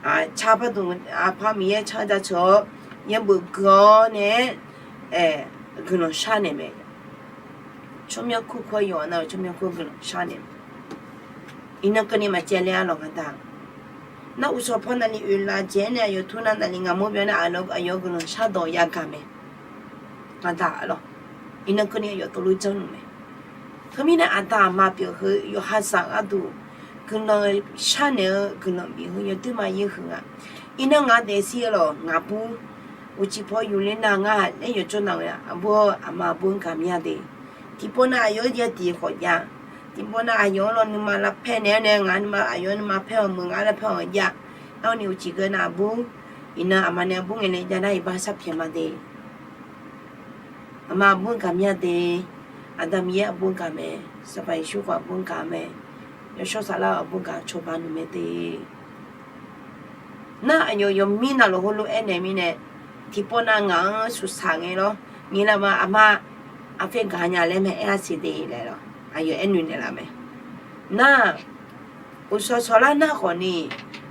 aq, car par dmq, aqpar Miqyaer car jaceuq-awr yaerbof gui-awr nae-aer, guiqlanq sharnaeq mae. Tsawrmyanr kur khoer yawqha nav-euq tsawrmyanr kur guiqlanq sharnaeq mae. Iqnan keuvni maqcaevler-a lor ngaqda. Nar uqsawq paw naqli oeq laf dzaeq-aer nae aqyawf tur nar naqli ngaqmawr byan nar aqyawf guiqlanq shardawq yagaq mae. Ngaqda-a lor. Iqnan keuvni aqyawf tov lof janrluf mae. Teumirnae aqda aqma pyeuf heu yawqha saq gharduq guiqlanq sharnaeq-eu guiqlanq bif heu yawduirma yaer huiq nga. Iqnan ngaq daefzir-eu lor ngaq bur uqcif paw yufler nar ngar laer yawqjawr nav-eu aqbur-awr aqma aqbur-anr gaqmya de. Tiqpov nav aqyawf-anr jav tiq khawf jav. Tiqpov nav aqyawf-anr lawr nuima lavpaer naeq-aer nae ngaq nuima aqyawf-anr nuima paer-awq meuq ngar lavpaer-awq jav. Arni uqcif geu nav aqbur, iqnan aqma nae aqbur ngae nae jav nar iqbax sharpyaeq ma de. Aqma aqbur-anr gaqmya de. Aqda Miqyaer aqbur-anr gaq mae. Sanqpaq Yeqsur khawf aqbur-anr gaq mae. Yawshawr saflar-eu aqbur gaq cawba nuimae de. Nar aqyawf yawqmir navluf heulof-aer naeq mirnae, tiqpov nav ngaq-anr suqsaq ngae lor. Nyiq lavma aqma, aqfae gaq nya laer mae aer-a siq de laer lor. Aqyawf aernoeq naeqlaf mae. Nar uqsawq sawqlar nar khawfni,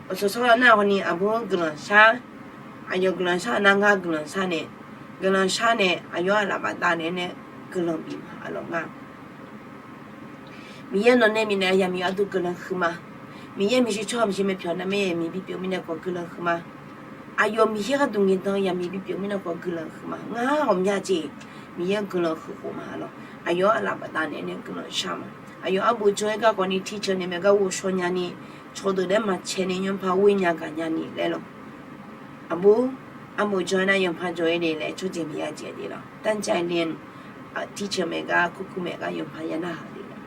uqsawq sawqlar nar khawfni aqbur-anr guiqlanq shar. Aqyawf guiqlanq shar nar ngar guiqlanq shar nae, guiqlanq shar nae aqyawf-anr aqlaf bafdav naeq-aer nae guiqlanq bif ma-a lor ngar. Miqyaer nawq nae bifnaeq-a yamiq aqdui guiqlanq huiqma. Miqyaer maeqshi tsawrhaq maeqshi maeqpyawq navmaqtser yamiq bipyeuf mirnae khawf guiqlanq huiqma. Aqyawf Miqyaer gharduq ngaeqdan yamiq bipyeuf mirnae khawf guiqlanq huiqma. Ngar ghawqmya jeq Miqyaer guiqlanq huiqkhof ma-a lor. Aqyawf-anr aqlaf bafdav naeq-aer nae guiqlanq shar ma. Aqyawf arbof jawr-aer gar khawfni teacher nae maeq gar ghovshaw nyani, cawqdeuq naeq-aer maqcae ni yanrpa ghoer nya gaq nyani laer lor. Aqbur, arbof jawr-aer nar yanrpa jawr-aer de laer tsawrjeuq Miqyaer jeq de lor. ตั้งใจเรียน teacher maeq gar kurkur maeq gar yanrpa ya narhaq de lor.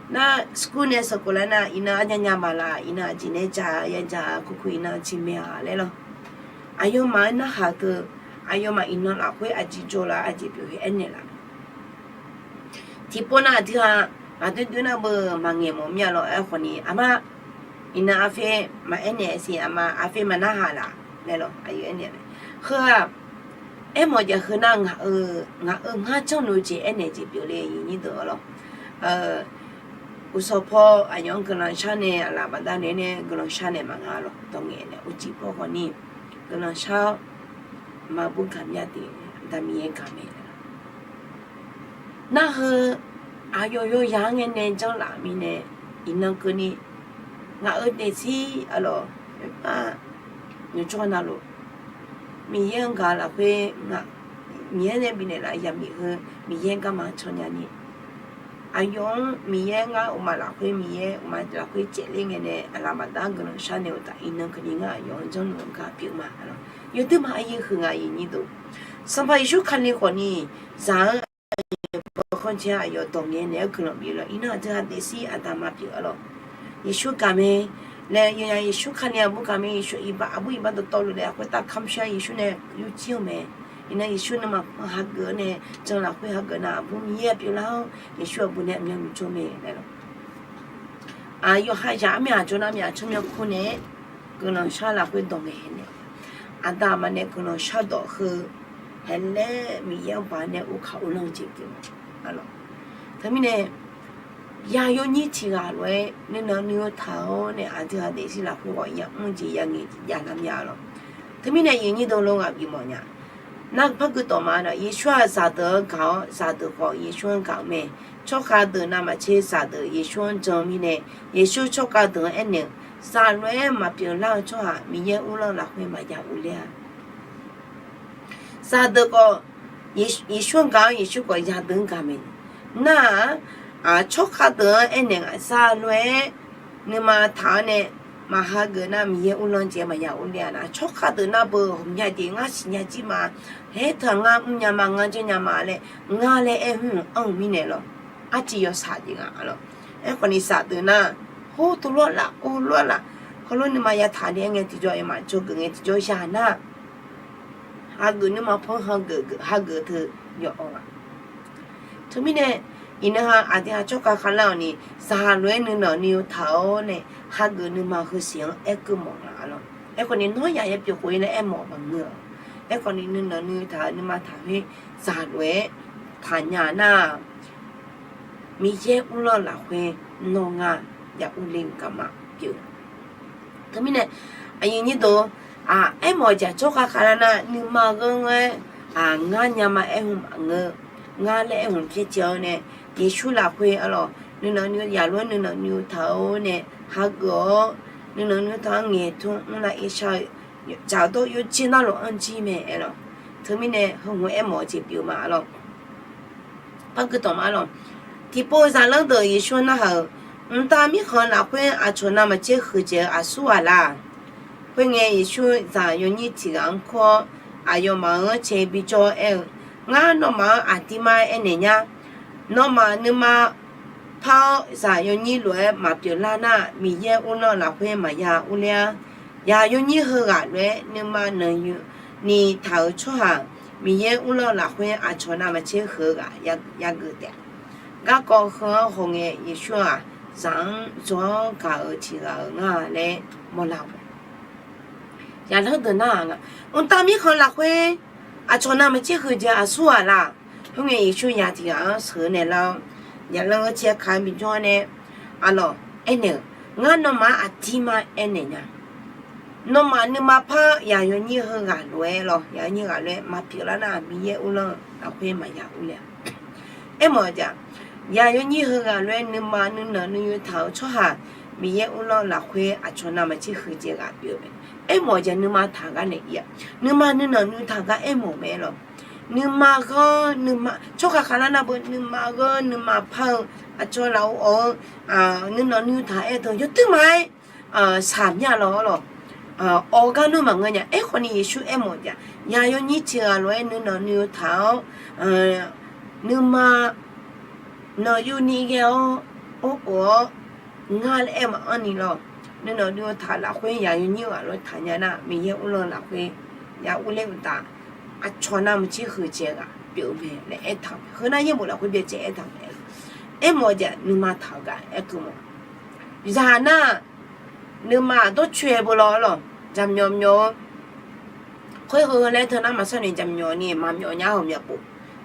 Nar school nae sanqkhof lar nar iqnan arnya nya maqlaf, iqnan aqjeq nae ja ya ja kurkur iqnan aqjeq maeq-aq laer lor. Aqyawfmaf-anr narhaq-eu teu, aqyawfmaf iqnan lafkhoer aqjeq jawr laf aqjeq pyeuf-eu aernaeq laf. Tiqpov nav aqdui-aq, ghaqdoer doer nar beu maqngaeq mawf mir-a lor aer khawfni aqma, iqnan aqfae maqaer naeq siq aqma aqfae maqnarhaq laf laer lor aqyawf aernaeq-a. Heu-aq, aermawf jav heu nar ngaq-eu, ngaq-eu ngar janrluf jeq aernaeq jeq pyeufle iqnyir deuq-a lor. Uqsawq paw aqyawf-anr guiqlanq shar nae aqlaf bafdav naeq-aer nae guiqlanq shar naeq maqnga lor dawq ngaeq nae uqcif paw khawfni guiqlanq shar-awr maqbur gaqmya de, Aqda Miqyaer gaq mae. Narhaq-eu aqyawf yawyaq-anr ngae nae janrlaf mirnae, iqnan keuvni ngaq-eu daefzir-a lor, yawqjawr navluf Miqyaer-anr gaq lafkhoer, Miqyaer nae bifnaeq laf yamiq heu Miqyaer garma-anr can nyani, aqyawf-anr Miqyaer ngar uqma lafkhoer Miqyaer uqma lafkhoer caevler ngae nae aqlaf bafdav guiqlanq shar naeq uqtaf iqnan keuvni ngar aqyawf-anr janrluf-eu gar pyeuf ma-a lor. Yawduirma aryaer huiq nga iqnyir deuq. Sanqpaq Yeqsur Kali khawfni zaq-anr aqyawf bawkhanr caer aqyawf dawq ngaeq naeq-aer guiqlanq bif lor. Iqnan aqdui-aq daefzir aqda ma pyeuf-a lor. Yeqsur gaq mae laer yawqnya Yeqsur Kali aqbur gaq mae, Yeqsur iqbax aqbur iqbax dawqtawvluf nae aqkhoertav kamq shar Yeqsur nae yurjir-eu mae. Iqnan Yeqsur nuima hageuf-awr nae jan lafkhoer hageuf nar aqbur Miqyaer pyeuflar-awr Yeqsur aqbur nae aqmyanluf jawr mae laer lor. Aq, yawqha zaq armyaq jawr nar myaq tsawrmyanr kur nae guiqlanq shar lafkhoer dawq ngaeq nae, aqda aqma nae guiqlanq shardawq heu haeq laer Miqyaer-anr baq nae uvkaq uvlanr-eu jeq pyeuf-a lor. Teumirnae yaq yawnyir tiqghaq lof-aer nuinan nuinan taq-awr nae aqdui-aq daefzir lafkhoer ghawq yamr jeq yangaeq jav lar mya lor. Teumirnae iqnyir deuq lof ngaq bifmawf nya. Nar par gui tawf ma nar Yeqsur-aq zaqdeuq-anr gaq-awr zaqdeuq khawf Yeqsur-anr gaq-eu mae. Tsawrkhav deuq navmaqtser zaqdeuq Yeqsur-anr jan mirnae, Yeqsur tsawrkhav deuq-anr aernaeq-eu, zaqlof-aer maqpyeuf lar-eu tsawrhaq Miqyaer uvlanr lafkhoer maqya uvler-a. Zaqdeuq khawf, Yeqsur-anr gaq-awr Yeqsur khawf zaqdeuq-anr gaq mae. Nar-aq, tsawrkhav deuq-anr aernaeq-eu zaqlof-aer nuima taq-awr nae maqhageuf nar, Miqyaer uvlanr jeq maqya urler-a nar, tsawrkhav deuq nar beu ghawqmya jeq ngar siqnya jir ma, haer teu-aq ngar mrnya ma, ngar janrnya ma laer, ngar laer aer-eu anr-eu mirnae lawr, arciv yawshaq jeq nga lawr. Aerkhawf ni saqdeuq nar, hawr teulof-aer laf, hawr lof-aer laf, heulof nuima yataq ni aer ngae tiqjawr, iqmaf jawrgeuf ngae tiqjawr ya nar, hageuf nuima paw-anr hageuf, hageuf teu yawf-awr-aq. Teumirnae, iqnan ha aqdui ha tsawrkhav khavlar-awq ni, zaq lof-aer nuinanq nuiyu taq-awr nae, hageuf nuima heusiq-anr aer keuv mawf nga lawr. Aerkhawf ni nawr yaq yaer pyeuf khof-ir laer aermawf maqngeur-awq. Aerkhawf ni nuinanq nuiyu taq-euq nuima taqkhoer zaq lof-aer taqnya nar, Miqyaer uvlanr lafkhoer nawr ngar ya urler-eu garma pyeuf. Teumirnae, aqyuif nyir deuq, aermawf-eu jeq tsawrkhav khavlar nar, nuima ghanr-aer ngar nya ma aer hmq maqngeur, ngar laer aer hmq pyaer caev-awr nae, Yeqsur lafkhoer arlawq nuinanq nuiyu, zaq lof-aer nuinanq nuiyu taq-awr nae hageuf-awr, nuinanq nuiyu taq-anr ngaeqtmr mrlav irshar-eu, dzaqdawr yawjir narluf anr jir mae aer lawq. Teumirnae heu hmq aermawf-eu jeq pyeuf ma arlawq. Par guirdawq ma arlawq. Tiqpov zaqlanr deuq Yeqsur-anr narhaq-euq, Mqtav Mirkhanq lafkhoer aqcawq navmaqtser huiqdzaeq-eu aqsur ghaq la? Khoerngae, Yeqsur zaq yawnyir tiq ghaq-anr kur-awr, aqyawfmaf-anr cae bijawr-awr aer-eu, Ngar nawmaf-anr aqdirmar aernaeq nya. Nawmaf nuima par-awr zaq yawnyir lof-aer maqpyeuf lar nar, Miqyaer uvlanr lafkhoer maqya urler-ar. Zaq yawnyir heughaq lof-aer nuima nanqyuni taq-euq tsawrhaq, Miqyaer uvlanr lafkhoer aqcawq navmaqtser huiq-eu ghaq yageuf taef-a. Garkawv heu-anr hawngae, Yeqsur-aq, zaq-anr jawr-awr gaq-euq tiq ghaq-euq ngar laer mawrlar-eu mae. Zaqlanr deuq nar-aq, Mqtav Mirkhanq lafkhoer aqcawq navmaqtser huiqdzaeq aqsur ghaq la? Khoerngae, Yeqsur zaq tiq ghaq-anr sheuq-eu naeq lar-awr, zaqlanr-anr caer ka bijawr-awr nae, arlawq, aernaeq-euq, Ngar nawmaf-anr aqdirmar aernaeq nya. Nawmaf nuima par-awr zaq yawnyir heughaq lof-aer lawq, zaq yawnyir ghaq lof-aer maqpyeuf lar nar, Miqyaer uvlanr-eu lafkhoer maqya urler-a. Aermawf-eu jeq, zaq yawnyir heughaq lof-aer nuima nuinanq nuiyu taq-euq tsawrhaq, Miqyaer uvlanr lafkhoer aqcawq navmaqtser huiqdzaeq ghaq pyeuf-eu mae. Aermawf-eu jeq nuima taq gar naeq-ir-a. Nuima nuinanq nuiyu taq gar aermawf-eu mae lawq. Nuima ghanr nuima tsawrkhav khavlar nar beu nuima ghanr nuima par-eu, aqcawq lafov awq-eu nuinanq nuiyu taq aer-eu teu yawtuir ma-aer shaqmya lawq lawq. Awq gar nmr maqngeur nya. Aerkhawf ni Yeqsur aermawf-eu jeq, zaq yawnyir tiq ghaq lof-aer nuinanq nuiyu taq-awr, nuima nanqyuni ghae-awr or of-awr, ngar laer aer maqanr ni lawq. Nuinanq nuiyu taq lafkhoer zaq yawnyir ghaq lof-aer taqnya nar, Miqyaer uvlanr lafkhoer ya urler uqtaf, aqcawq navmaqtser huiqdzaeq ghaq pyeuf-eu mae laer aertaq-eu mae. Heu nar yaerbof lafkhoer byacaevni aertaq-eu mae. Aermawf-eu jeq nuima taq-eu gar aer keuv mawf. Zaq nar, nuima dawrcoeni beu lawq lawq, jaqmyawf myawf-eu khoer heu laer teu nar maqsar noeq jaqmyawf ni maqmyawf nya ghawqmya pov,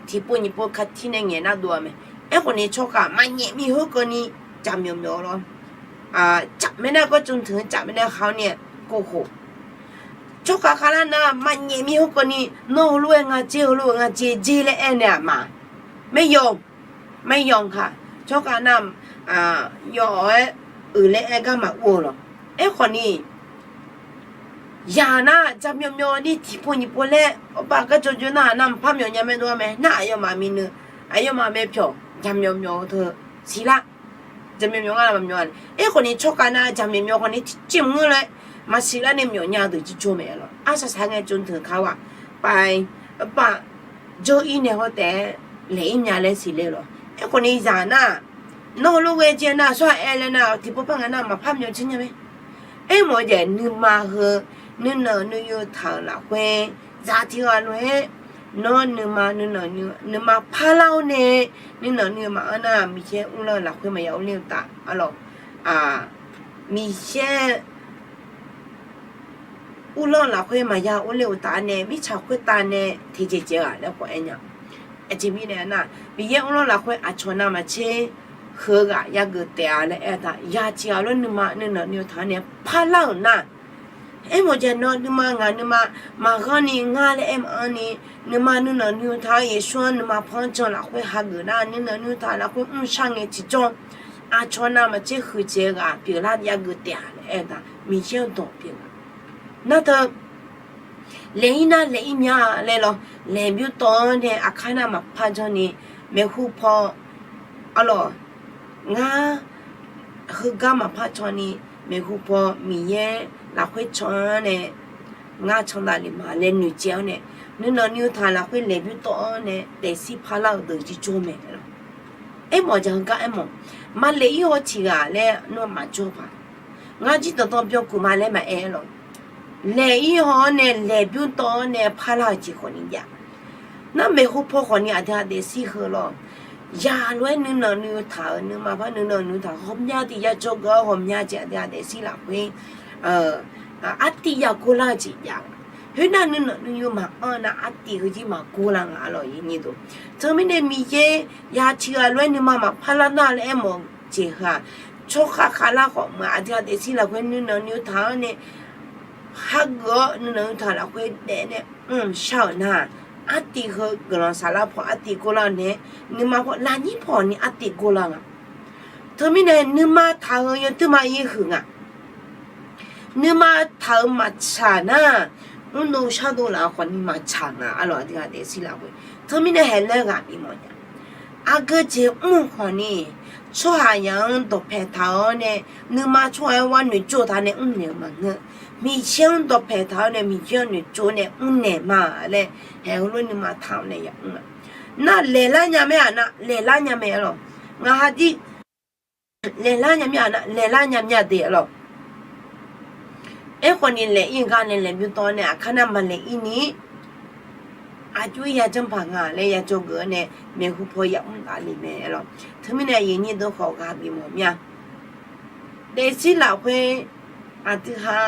tiqpov nyiq pov katir nae ngaeq nar dov-a mae. Aerkhawf ni tsawrkhav maqnyaef mi heukeuvni jaqmyawf myawf-eu lawr. Caf mae nar gawr tsov teuq-anr caf mae nar ha-awr nae, kov khof tsawrkhav khavlar nar maqnyaef mi heukeuvni, nawr heulof-aer nga dzer, heulof-aer nga dzer dzer laer aer nae-aq ma, maeryawq, maeryawq kaq tsawrkhav nar, yawf-awr-aer uiq laer aer gar maqur-eu lawq. Aerkhawf ni, zaq nar jaqmyawf myawf ni tiqpov nyiq pov laer awr baq gar jawr jawr nar-aq nar maqpar myawf nya mae dov-a mae. Nar aqyawfmaf miqnui, aqyawfmaf mae pyawq jaqmyawf myawf-eu teu siqlar. Jaqmyawf myawf nga maqmyawf-a. Aerkhawf ni tsawrkhav nar jaqmyawf myawf khawf ni tiqjeq mr laer maqsiq lar nae myawf nya deuq jirjawr mae lawq. Arsaq saq ngae tsov teuq kaq-aq, pav, baq, jawr-ir nae hawr taef-aer laeq-ir mya laer siqle lawq. Aerkhawf ni zaq nar, nawr heulof ghae jeq nar, sawr-aq aer laer nar tiqpov par nga nar maqpar myawf jir nya mae. Aermawf-eu jeq nuima heu, nuinanq nuiyu taq-euq lafkhoer, zaq tiq ghaq lof-aer, nawr nuima nuinanq nuima parlar-awr nae, nuinanq nuiyu maqanr nar, Miqyaer uvlanr lafkhoer maqya urler uqtaf, arlawq, Miqyaer uvlanr lafkhoer maqya urler uqtaf-a nae mirtsaq khoertav nae tiqjeq jeq ghaq laer khawf aer nya. Aqjeq mirnae nar, Miqyaer uvlanr lafkhoer aqcawq navmaqtser heu-eu ghaq yageuf taef-a laer aer-eu taq, zaq tiq ghaq lof nuima nuinanq nuiyu taq-anr nae parlar-euq nar, aermawf-eu jeq nawr nuima ngaq nuima maqghanr ni ngar laer aer maqanr ni, nuima nuinanq nuiyu taq-anr Yeqsur-anr nuima pan-anr jan lafkhoer hageuf nar, nuinanq nuiyu taq lafkhoer mrshar ngae tiqjawr, aqcawq navmaqtser huiqdzaeq-eu ghaq pyeuflar yageuf taef-a laer aer-eu taq, Miqyaer-eu dawq pyeuf-a. Nar teu laeq-ir nar laeq-ir mya laer lawq, laeq bymr tawv-anr nae aqkar nar maqpar janr ni, maeqhu paw, arlawq, ngar heugar maqpar caw ni, maeqhu paw Miqyaer lafkhoer can-anr nae ngar can davlef ma laer noeqcaev-awr nae, nuinanq nuiyu taq lafkhoer laeqbymr tawv-awr nae daefzir parlar-euq deuq jirjawr mae lawq. Aermawf jaq heugar aermawf, maqlaeq-ir haw tiq ghaq laer nawr maqjawr paq. Ngar jir danqdanq byankuf ma laer maqaer lawq. Laeq-ir haw-awr nae laeqbymr tawv-awr nae parlar-euq jeq khawfni jav. Nar maeqhu paw khawfni aqdui-aq daefzir heu lawq. Yaq lof-aer nuinanq nuiyu taq-euq nuima par nuinanq nuiyu taq ghawqmya tiq ya dzawgeuf-awr ghawqmya jeq aqdui-aq daefzir lafkhoer artiv ya gorlar-eu jeq jav. Khoernar nuinanq nuiyu maqanr nar artiv heujir maqgor lar nga lawq. Teumirnae Miqyaer ya tiq ghaq lof-aer nuima maqpar lar nar laer aermawf-eu jeq heu-aq, tsawrkhav khavlar khawf meuq-aq, aqdui-aq daefzir lafkhoer nuinanq nuiyu taq-anr nae hageuf-awr nuinanq nuiyu taq lafkhoer daef nae mrshar-euq nar, artiv heu guiqlanq saflar paw artiv gorlar nae, nuima paw lafnyir paw ni artiv gorlar nga. Teumirnae nuima taq-eu yawduirma irhuiq nga. Nuima taq-euq maqtsaq nar, mrdov shardov laf-eu khawfni maqtsaq nga lawq. Aqdui-aq daefzir lafkhoer teumirnae haeq laer ghaq bimawf nya. Aqgeu jeq mr-eu khawfni, tsawrhaqzaq-anr dawqpae taq-awr nae, nuima tsawrhaq-aer war noeqtsov taq nae mrnaeq-eu maqngeur. Miqyaer-anr dawqpae taq-awr nae Miqyaer-anr noeqtsov nae mrnaeq ma laer, haeq heulof nuima taq-awr nae yamr nga. Nar laeqlar nya mae-aq nar laeqlar nya mae lawq. Ngaq ha jir laeqlar nya mir-aq nar laeqlar nya mya de lawq. Aerkhawfni laeq-ir gar nae laeqbymr tawv nae aqkar nar maqlaeq-ir ni, aqjox-ir ya janr paq nga laer ya dzawgeuf-awr nae maeqhu paw yamr taf le mae lawq. Teumirnae aqyuif nyir deuq khawf ghaq bimawf mir-a. Daefzir lafkhoer aqdui ha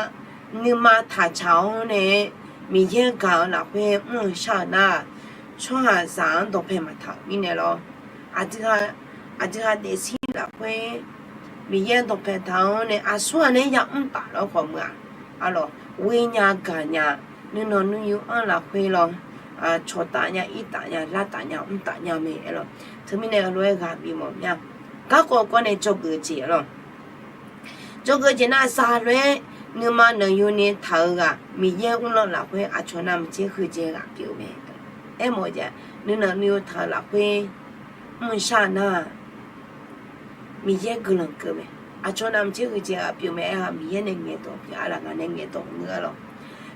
nuima taqtsaq-awr nae, Miqyaer gaq-eu lafkhoer mr-eu shar-euq nar, tsawrhaqzaq-anr dawqpae maqtaq-euq mirnae lawr. Aqdui ha daefzir lafkhoer Miqyaer dawqpae taq-awr nae aqsur-aq nae yamr taf lawr khawf meuq-aq, aqlawq ghoe nya gaq nya, nuinanq nuiyu-anr lafkhoer lawr, cawqtaf nya irtaf nya lartaf nya mrtaf nya mae lawq. Teumirnae heulof-aer ghaq bimawf mir-a. Garkawv kawv nae dzawgeuf-eu jeq lawq. Dzawgeuf-eu jeq nar zaq lof-aer nuima nanqyuni taq-eu ghaq Miqyaer uvlanr lafkhoer aqcawq navmaqtser heujeq ghaq pyeuf-eu mae. Aermawf-eu jeq nuinanq nuiyu taq-eu lafkhoer mr-eu shar nar, Miqyaer guiqlanq keuv mae. Aqcawq navmaqtser heujeq ghaq pyeuf mae. Aer-aq Miqyaer nae ngaeqdawq pyeuf-a laf ngaq nae ngaeqdawq mr-eu lawq.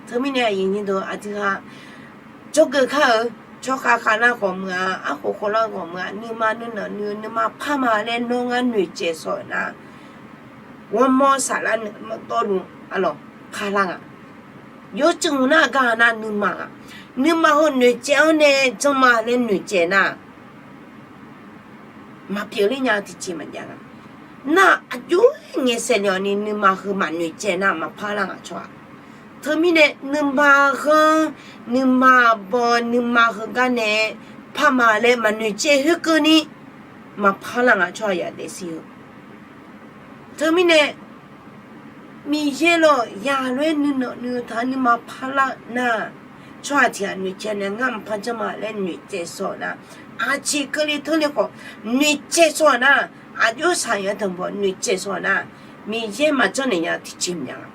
Teumirnae aqyuif nyir deuq aqdui ha dzawgeuf kar-euq tsawrkhav khavlar khawf meuq-a, arkhof khoflar khawf meuq-a, nuima nuinanq nuiyu nuima parma laer nawr ngar noeqcaev shaw-euq nar, ghawrmawr saflar nuima dawrluf aqlawq parlar nga. Yawcuiv hmq nar gar nar nuima nga. Nuima heu noeqcaev-anr nae janrma laer noeqcaev nar, maqpyeuf ler nya-eu tiqjeq maqjav nga. Nar aqjox-aer ngaeqsaef lef-awqni nuima heu maqnoeqcaev nar maqpar lar nga tsawrhaq. Teumirnae nuima ghanr, nuima baw, nuima heugar nae parma laer maqnoeqcaev khoerkeuvni maqpar lar nga tsawrhaq yaq daefzir-eu. Teumirnae Miqyaer lawq yaq lof-aer nuinanq nuiyu taq-anr nuima parlar nar, tsawrhaq tiq ghaq noeqcaev nae ngar maqpar janrma laer noeqcaev shaw-euq nar, aqjeq keuvle teurle khawf noeqcaev shaw-euq nar, aqjox saqyanq-aer tanqbaw noeqcaev shaw-euq nar, Miqyaer maqjanr naeq nya tiqjeq maqjav nga.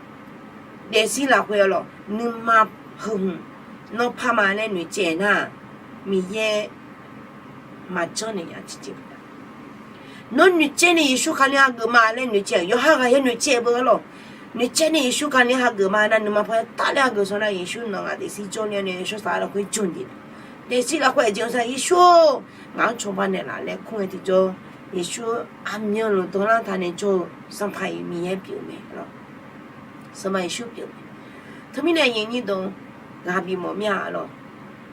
Daefzir lafkhoer lawq nuima heu hmq nawr parma laer noeqcaev nar, Miqyaer maqjanr naeq nya tiqjeq maqjav. Nawr noeqcaev nae Yeqsur Kali hageuf ma laer noeqcaev-euq yawqha ghaq yaer noeqcaev beu-a lawq. Noeqcaev nae Yeqsur Kali hageuf ma nar nuima par tafler hageuf shaw nar Yeqsur nawq ngaq daefzir jawrle-awr nae yawshawr saflar lafkhoer jawr-eu jeq, daefzir lafkhoer aqjeq-anr sar Yeqsur-or, ngaq-anr cawba naeqlaf laer kur ngae tiqjawr, Yeqsur aqmyanluf dawrlar taq nae jawr-eu Sanqpaq-iq Miqyaer pyeuf-eu mae lawq. Sanqpaq Yeqsur pyeuf-eu mae. Teumirnae aqyuif nyir deuq ghaq bimawf mir-a lawq.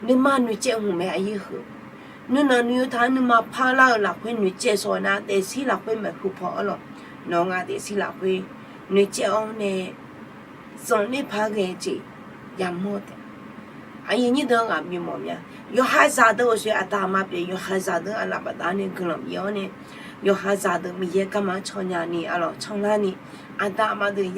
Nuima noeqcaev hmq mae aqyuif heu. Nuinanq nuiyu taq-anr nuima parlar-eu lafkhoer noeqcaev shaw nar daefzir lafkhoer maeqhu paw-a lawq. Nawq ngar daefzir lafkhoer noeqcaev-awr nae zanqler paq-aer ghae-eu jeq yamawr taef. Aqyuif nyir deuq ghaq bimawf mir-a. Yawqha zaqdeuq uqshoe aqda aqma pyeuf, yawqha zaqdeuq aqlaf bafdav nae guiqlanq bif-awr nae, yawqha zaqdeuq Miqyaer garma can nya ni aqlawq canlar ni, aqda aqma deuq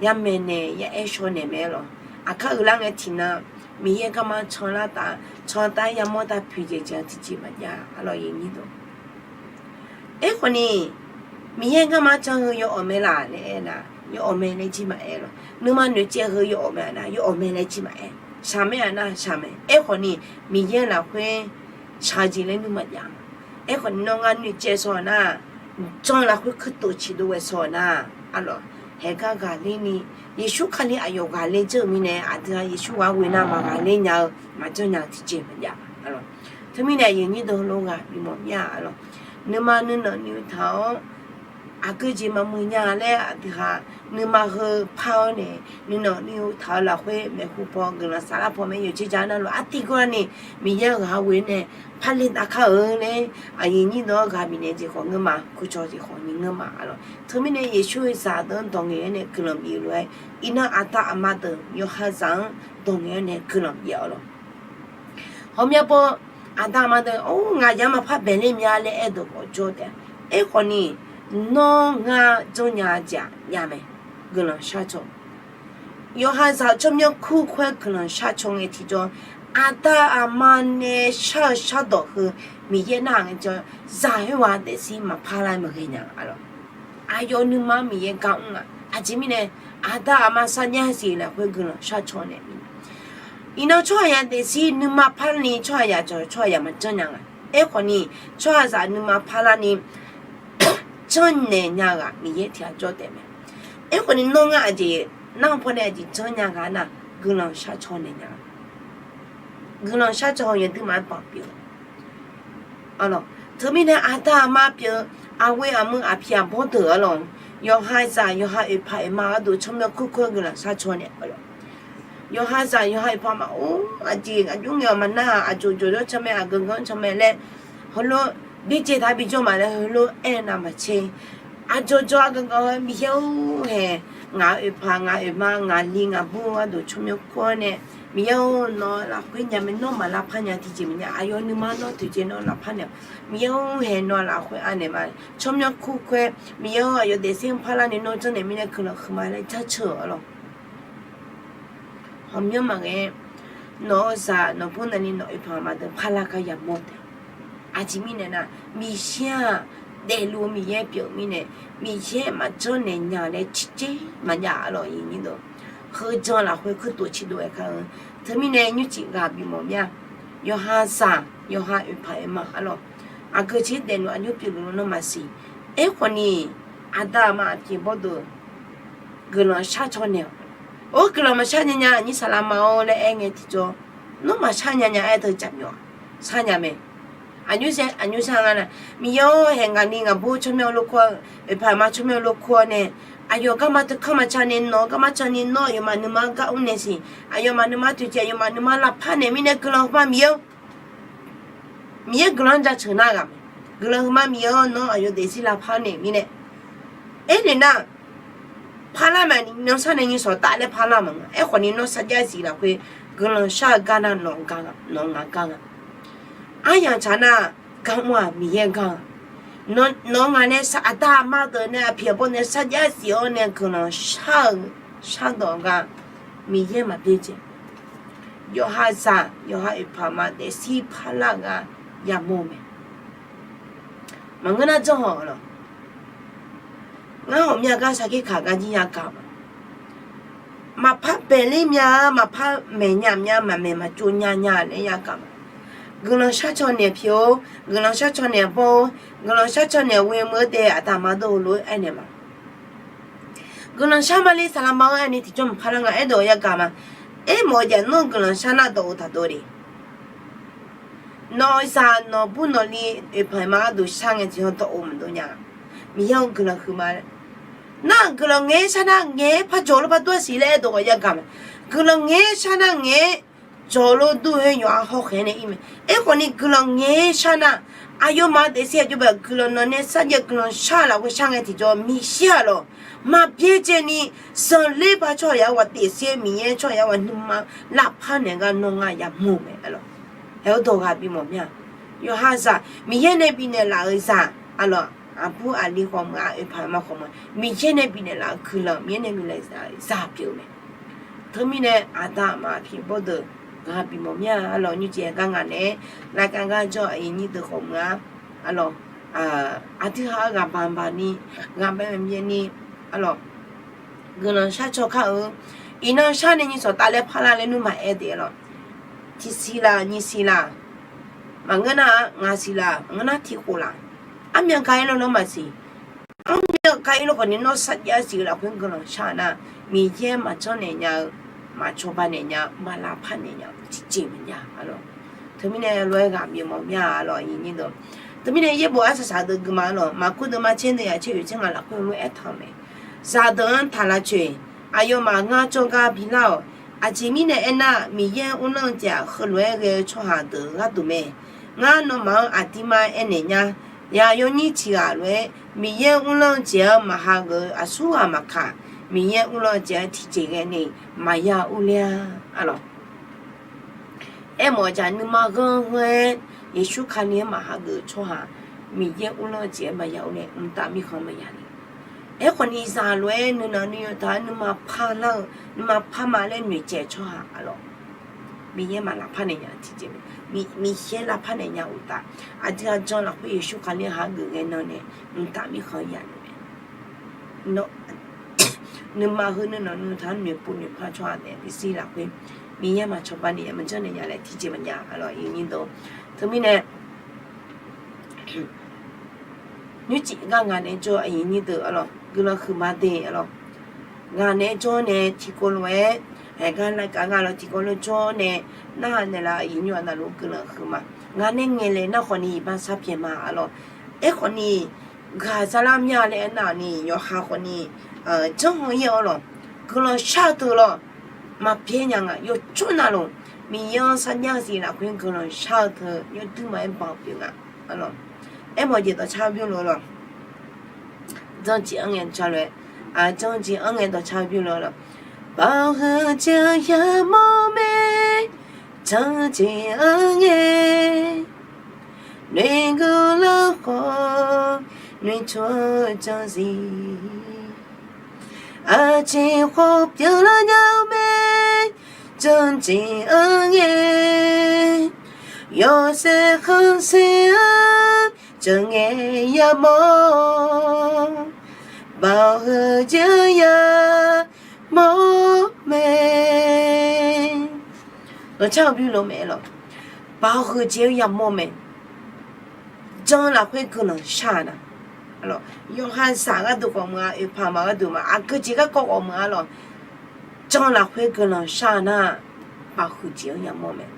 yamaeq naeq ya aer shaw naeq mae lawq. Aqkar uiqlar ngae tiqnan Miqyaer garma canlar taf, can taf-aer yamawr taf poeqjeq jeq-anr tiqjeq maqjav aqlawq yawnyir deuq. Aerkhawfni Miqyaer garma can heu yawawq mae laf laer aernar, yawawq mae laer jir maqaer lawq. Nuima noeqcaev heu yawawq mae-a nar yawawq mae laer jir maqaer. Shaq mae-a nar shaq mae. Aerkhawfni Miqyaer lafkhoer shaq-eu jeq laer nuima jav-a. Aerkhawfni nawr ngar noeqcaev shaw-eu nar, jan lafkhoer kuirtof ciqdov ghae shaw-eu nar, aqlawq haeqgar ghaqler ni, Yeqsur Kali aqyawf ghaqler dzeur-euq mirnae, aqdui-aq Yeqsur ghaq ghoe nar maqghaqler nya-eu, maqjanr nya-eu tiqjeq maqjav-a lawq. Teumirnae aqyuif aqnyir deuq heulof ghaq bimawf mir-a lawq. Nuima nuinanq nuiv taq-awr, aqgeu jeq maqmuiq nya laer aqdui-aq, nuima heu par-awr nae, nuinanq nuiv taq-eu lafkhoer maeqhu paw guiqlanq saflar paw mae yawqjeq ja navluf artiv gawrni, Miqyaer-euq ghaq ghoe nae parle tavkar-eu laer, aqyuif aqnyir deuq-anr ghaq bifnaeq jeq khawf ngeur ma, kuqcawq jeq khawf ni ngeur ma-a lawq. Teumirnae Yeqsur-euq zaqdeuq-anr dawq ngaeq-aer nae guiqlanq bif-eu lof-aer, iqnan aqda aqma deuq yawqha zaq-anr dawq ngaeq-aer nae guiqlanq bif-awq lawq. Ghawqmya paw, aqda aqma deuq-or, ngaq yaq maqpar baeqler mya laer aerdeuq khawf jawr taef-a. Aerkhawf ni, nawr ngar janrnya jeq-aq nya mae, guiqlanq sharcaw. Yawqha zaq tsawrmyanr kur khoer guiqlanq sharcaw ngae tiqjawr, aqda aqma nae shar-eu shardawq heu Miqyaer nar ngae tiqjawr, zaq khoerghaq daefzir maqpar lar maqghae nya-a lawq. Aqyawf nuima Miqyaer gar mr-a. Aqjeq mirnae, aqda aqma sarjax siq lafkhoer guiqlanq sharcaw naeq-eu. Iqnan tsawrhaqzaq daefzir nuima parni tsawrhaqzaq cawq tsawrhaqzaq maqjanr nya nga. Aerkhawf ni, tsawrhaqzaq nuima parlarni janrnaeq nya ghaq Miqyaer tiq ghaq jawr taef mae. Aerkhawf ni nawr ngar aqjeq nar paw nae aqjeq janrnya ghaq nar, guiqlanq sharcaw naeq nya guiqlanq sharcaw yawduimaf-aer baq pyeuf-eu. Teumirnae aqda aqma pyeuf-eu, aqghoe aqmuiq aqpiq aqbawr deuq-a lawq, yawqha zaq yawqha oeqpaq oeqma gharduq tsawrmyanr kur kur-aer guiqlanq sharcaw naeq-a lawq. Yawqha zaq yawqha oeqpaq ma-or, aqjeq aqjox ngae-awq maqnar-aq, aqjox jawq jawr can mae, aqgeu geu-anr can mae laer, heulof byaerdzae taq bijawr ma laer heulof aer-eu navmaqtser, aqjox jawr aqgeu geu-anr Miqyaer-or hae, ngaq-euq oeqpaq ngaq oeqma ngaq li ngaq bur gharduq tsawrmyanr kur-awr nae, Miqyaer-or nawr lafkhoer nya mae, nawr maq lavpar nya tiqjeq maqnya, aqyawf nuima nawr toeqciv nawr lavpar naeq-awq. Miqyaer-or hae nawr lafkhoer anaeq ma, tsawrmyanr kur khoer, Miqyaer-or aqyawf daefzir mr parlarni nawr janrnaeq mirnae guiqlanq huiqma laer jaceuq-awq lawq. Hawqmyanr maqghae, nawq-eu zaq nawq bur navni nawq oeqpaq aqma deuq parlar gar yamawr taef. Aqjeq mirnae nar, Miqyaer-aq daefluf-eu Miqyaer pyeuf-eu mirnae, Miqyaer maqjanr naeq nya laer ciqcaer maqjav-a lawq. Hejan lafkhoer kuirtof ciqdov-aer kar-eu. Teumirnae nymrcif ghaq bimawf mir-a. Yawqha zaq yawqha oeqpaq oeqma-a lawq, aqgeu caer daefluf aqjox pyeufluf-eu nawmaf siq. Aerkhawf ni, aqda aqma aqpiq bawrduq guiqlanq sharcaw naeq-awq. Or, guiqlanq maqshar nya nya aqnyir saqlaq ma-or laer aer ngae tiqjawr, nawr maqshar nya nya aer teu jaqmyawf-aq, shar nya mae. Aqnymr shar nga nar, Miqyaer-or hae ngaq ni ngaq bur tsawrmyanr-eu lorkur-awr, oeqpaq aqma tsawrmyanr-eu lorkur-awr nae, aqyawf garma teukanr maqca ni nawq-eu garma can ni nawr aqyawfmaf nuima gar mr naeq siq, aqyawfmaf nuima toeqciv aqyawfmaf nuima lavpar naeq mirnae guiqlanq huiqma Miqyaer-or, Miqyaer guiqlanq-anr jaceuq nar ghaq mae. Guiqlanq huiqma Miqyaer-or nawr aqyawf daefzir lavpar naeq mirnae. Aernaeq nar, parlar maqni nawr sharnae nymr sawqtaf laer parlar maqnga. Aerkhawf ni nawr sarjax siq lafkhoer guiqlanq shar-eu gar nar nawq-eu gar nga, nawq-eu ngaq gar nga. Aryamq tsaq nar, gar mr-aq Miqyaer gar nga. Nawq-eu ngaq nae aqda aqma deuq nae aqpiq aqbawr nae sarjax siq-awr nae guiqlanq shar-eu shardawq gar Miqyaer maqbyaerdzae. Yawqha zaq yawqha oeqpaq ma daefzir parlar-eu gar yamawr-eu mae. Maqngeur nar janr haw-awq lawq. Ngar hawqmya gar sarkir kaq gar jir yagaq ma. Maqpar baeqler mya, maqpar maeq nya mya, maqmaeq maqtsov nya nya laer yagaq ma. Guiqlanq sharcaw naeq pyeuf-or, guiqlanq sharcaw naeq bawr-or, guiqlanq sharcaw naeq ghoe meuq-eu taef aqda aqma deuq heulof-aer aernaeq ma. Guiqlanq shar male saqlaq ma-or aerni tiqjawr maqpar lar nga aerdawq yagaq ma. Aermawf-eu jeq nawr guiqlanq shar nar dawq-eu taqdov de. Nawq-eu zaq nawq bur nawq li oeqpaq aqma gharduq shar ngae tiqjawr dawq-eu maqdov nya. Miqyaer-or guiqlanq huiqma. Nar guiqlanq ngaeq-aer shar nar ngaeq-aer par jawq lof par dur-a siq laer aerdawq yagaq ma. Guiqlanq ngaeq-aer shar nar ngaeq-aer jawq lof dur-aer yawqha hawkhaeq nae ir mae. Aerkhawf ni guiqlanq ngaeq-aer shar nar, aqyawfmaf daefzir aqjox bae guiqlanq nawq nae sarjax guiqlanq shar lafkhoer shar ngae tiqjawr Miqyaer-aq lawq, maqbyaerdzae ni zanqler ba tsawrhaq yawqghaq daefzir Miqyaer tsawrhaq yawqghaq nuima lavpar naeq gar nawr ngar yamawr-eu mae-a lawq. Haeq-eu dawq ghaq bimawf mir-a. Yawqha zaq Miqyaer nae bifnaeq laf-euq zaq-a lawq, aqbur aqli khawf meuq-a, oeqpaq aqma khawf meuq-a, Miqyaer nae bifnaeq laf-euq guiqlanq Miqyaer nae bifnaeq laf-euq zaq pyeuf-eu mae. Teumirnae aqda aqma aqpiq bawr deuq ghaq bimawf mir-a. Aqlawq nymrcif gar ngaq naeq-aer lavkav gar jawr aqyuif nyir deuq khawf meuq-a. Aqlawq aqdui ha-eu ghaq baq baq ni, ghaq bae maqbyae ni, aqlawq guiqlanq sharcaw kar-eu. Iqnan shar nae nymr sawqtaf laer parlar laer nmr maqaer de-a lawq. Tiq siq laf, nyiq siq laf, maqngeur nar-aq ngaq siq laf, maqngeur nar tiq khof laf, armyan gar-aer lawrlawr maqsiq. Armyan Kar ir lor khawfni nawr sarjax siq-eu lafkhoer guiqlanq shar-eu nar, Miqyaer maqjanr naeq nya-eu, maqcawba naeq nya-eu, maq lavpar naeq nya-eu tiqjeq maqjav-a lor. Teumirnae lof-aer ghaq bif mawf mir-a lor, aqyuif aqnyir deuq. Teumirnae yaerbof arsaq saq deuq guiqma lor, maqkur deuq ma caer deuq yaq caer oeq caer ngaq lafkhoer lof-aer taq-eu mae. Zaqdeuq-anr taq lavcoeq, aqyawfmaf ngar jawrgar bilar-awq. Aqjeq mirnae aernar, Miqyaer uvlanr-eu jeq-aq, heulof-aer ghae-eu tsawrhaq deuq gharduq mae. Ngar nawmaf-anr aqdirmar aernaeq nya. Yaq yawnyir tiq ghaq lof-aer Miqyaer uvlanr-eu jeq-anr maqha geuf-eu aqsurghaq maqkaq, Miqyaer uvlanr-eu jeq-anr tiqjeq ghae ni maqya urler-a lor. Aermawf-eu jeq nuima ghanr heu-aer Yeqsur Kali-anr maqha geuf-eu tsawrhaq, Miqyaer uvlanr-eu jeq-anr maqya urler, mqtav mirkhanq maqya ni. Aerkhawfni zaq lof-aer nuinanq nuiyanr taq-aer nuima parlar-eu, nuima parma laer noeqtsaev-eu tsawrhaq-a lor. Miqyaer maq lavpar naeq nya tiqjeq mae. Miqyaer lavpar naeq nya uqtaf, aqdui-aq jan lafkhoer Yeqsur Kali-anr hageuf ghae nan nae mqtav mirkhanq ya ni mae. Nuima heu nuinanq nuiyanr taq-aer noeqpov noeqpar tsawrhaq nae tiqsir lafkhoer Miqyaer maqcawba naeq nya, maqjanr naeq nya laer tiqjeq maqjav-a lor, aqyuif aqnyir deuq. Teumirnae nymrcif gar ngaq naeq-aer jawr, aqyuif aqnyir deuq-a lor, guiqlanq huiqma de-a lor. Ngaq naeq-aer jawr nae tiqkawv lof-aer, haeq gar lavkav nga lor tiqkawv lof jawr nae, narhaq naeqlaf aqyuif aqnyir-aq navluf guiqlanq huiqma. Ngaq nae ngaeqlaeq nar khawfni iqbax sar pyaeq ma-a lor. Aerkhawfni ghaq zalar mya laer aernar-aq ni, yawqha khawfni janr-eu ir-awr lor, guiqlanq shar-eu teu lor, maqpyaer nya nga. Yawcawr navluf Miqyaer-anr sarjax siq lafkhoer guiqlanq shar-eu teu yawduir maqaer banq pyeuf nga-a lor. Aermawf jeq dawqcar bymr lof lor. Janrjeq anr ngae dawqcar lof-aer, janrjeq anr ngae dawqcar bymr lof lor. Baoq huiq jeq-eu yamawr mae, janrjeq anr ngae. Noeqguv lar khawf noeqcawq janrziq. Aqjeq khawf pyeuflar nya-eu mae, janrjeq anr ngae. Yawshaef khanqsaer-anr janrngae yamawr. Baoq huiq jeq-eu yamawr mae. Dawqcar-eu bymr lof mae-a lor. Baoq huiq jeq-eu yamawr mae. Jan lafkhoer guiqlanq shar-eu nar, yawqha zaq gharduq khawf meuq-a, oeqpaq ma gharduq ma, aqgeu jeq garkawv khawf meuq-a lor. Jan lafkhoer guiqlanq shar-eu nar, baoq huiq jeq-anr yamawr mae.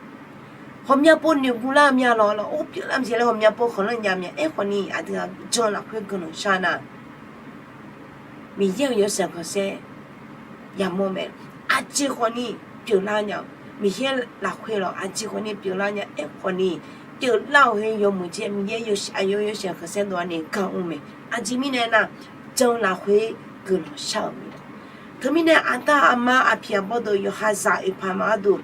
Ghawqmya pov noeqguv lar mya lawq lor, or pyeuflar maqsiq laer ghawqmya pov khanqlanr jav mya. Aerkhawfni aqdui-aq jan lafkhoer guiqlanq shar-eu nar, Miqyaer-euq yawshaef khanqsaer yamawr mae. Aqjeq khawfni pyeuflar nya-eu, Miqyaer lafkhoer lawq aqjeq khawfni pyeuflar nya. Aerkhawfni pyeuflar-euq heu yawmuiq jeq Miqyaer aqyawf yawshaef khanqsaer dov-a ni gar mr mae. Aqjeq mirnae nar, jan lafkhoer guiqlanq shar-euq mae. Teumirnae aqda aqma aqpiq aqbawr deuq yawqha zaq oeqpaq ma gharduq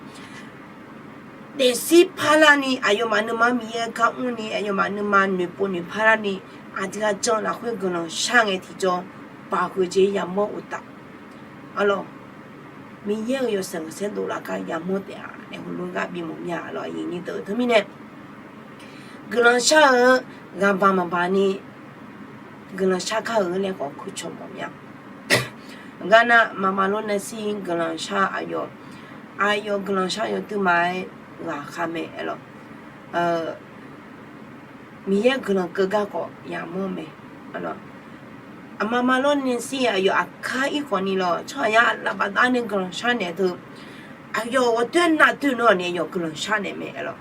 daefzir parlarni, aqyawfmaf nuima Miqyaer gar mrni, aqyawfmaf nuima noeqpov noeqpar larni, aqdui-aq jan lafkhoer guiqlanq shar ngae tiqjawr, baoq huiq jeq yamawr uqtaf, a lor, Miqyaer-euq yawshaef khanqsaer dovlaf gar yamawr taef-a laer heulof-aer gar bimawf mya-a lor, aqyuif aqnyir deuq. Teumirnae guiqlanq shar-eu ghaq baq maqbaq ni guiqlanq shar kar-eu laer khawf kurcawq mawf mya. Gar nar, Maqmaq lor Naeqsir guiqlanq shar aqyawf, aqyawf guiqlanq shar yawduir ma-aer ghaqkhaer mae-a lor. Miqyaer guiqlanq keuv gar khawf yamawr mae. Aqma Maqmaq lor Naeqsir aqyawf aqkar ir khawfni lor, tsawrhaq yar laf bafdav nae guiqlanq shar naeq teu, aqyawf ghawqdoer navdoer nawr ni aqyawf guiqlanq shar naeq mae-a lor.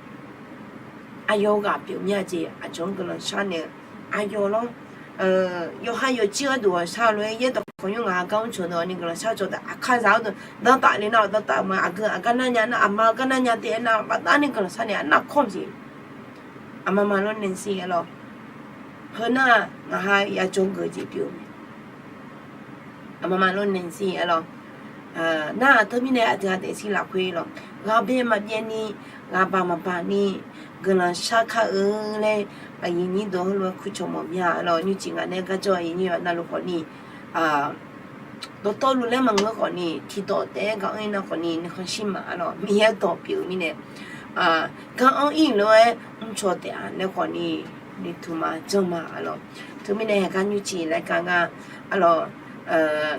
Aqyawf-eu ghaq pyeuf mya jeq aqcawq-anr guiqlanq shar naeq-eu aqyawf lor. Yawqha yawqjir gharduq ghawqshar lof-aer yaerdawq khawqnymr ngaq-a gar mrcawq deuq ni guiqlanq shar cawq taef, aqkar zaq-awr deuq dantaf le nar-awq dantaf ma, aqgeu aqgar nar nya nar, aqma gar nar nya taef-aer nar bafdav nae guiqlanq shar naeq arnavkawr jeq. Aqma Maqmaq lor Naeqsir-a lor. Heu nar ngaq ha yajawr geuf jeq pyeuf-eu mae. Aqma Maqmaq lor Naeqsir-a lor. Nar-aq teumirnae aqdui-aq daefzir lafkhoer lor, ghaq bae maqbyaev ni, ghaq baq maqbaq ni guiqlanq shar kar-eu laer, aqyuif aqnyir deuq heulof-aer kurcawq mawf mya-a lor. Nymrcif ngaq nae garjawr aqyuif aqnyir-aq navluf khawfni dawqtawvluf laer maqngeur khawfni, tiqdawq taef-aer gar anr ir nar khawfni nuikhanr shir ma-a lor. Miqyaer dawq pyeuf-eu mirnae gar anr ir lof-aer mrcawq taef-a laer khawfni nuitmq ma janr ma-a lor. Teumirnae haeqgar nymrcif laer gar ngar-a lor,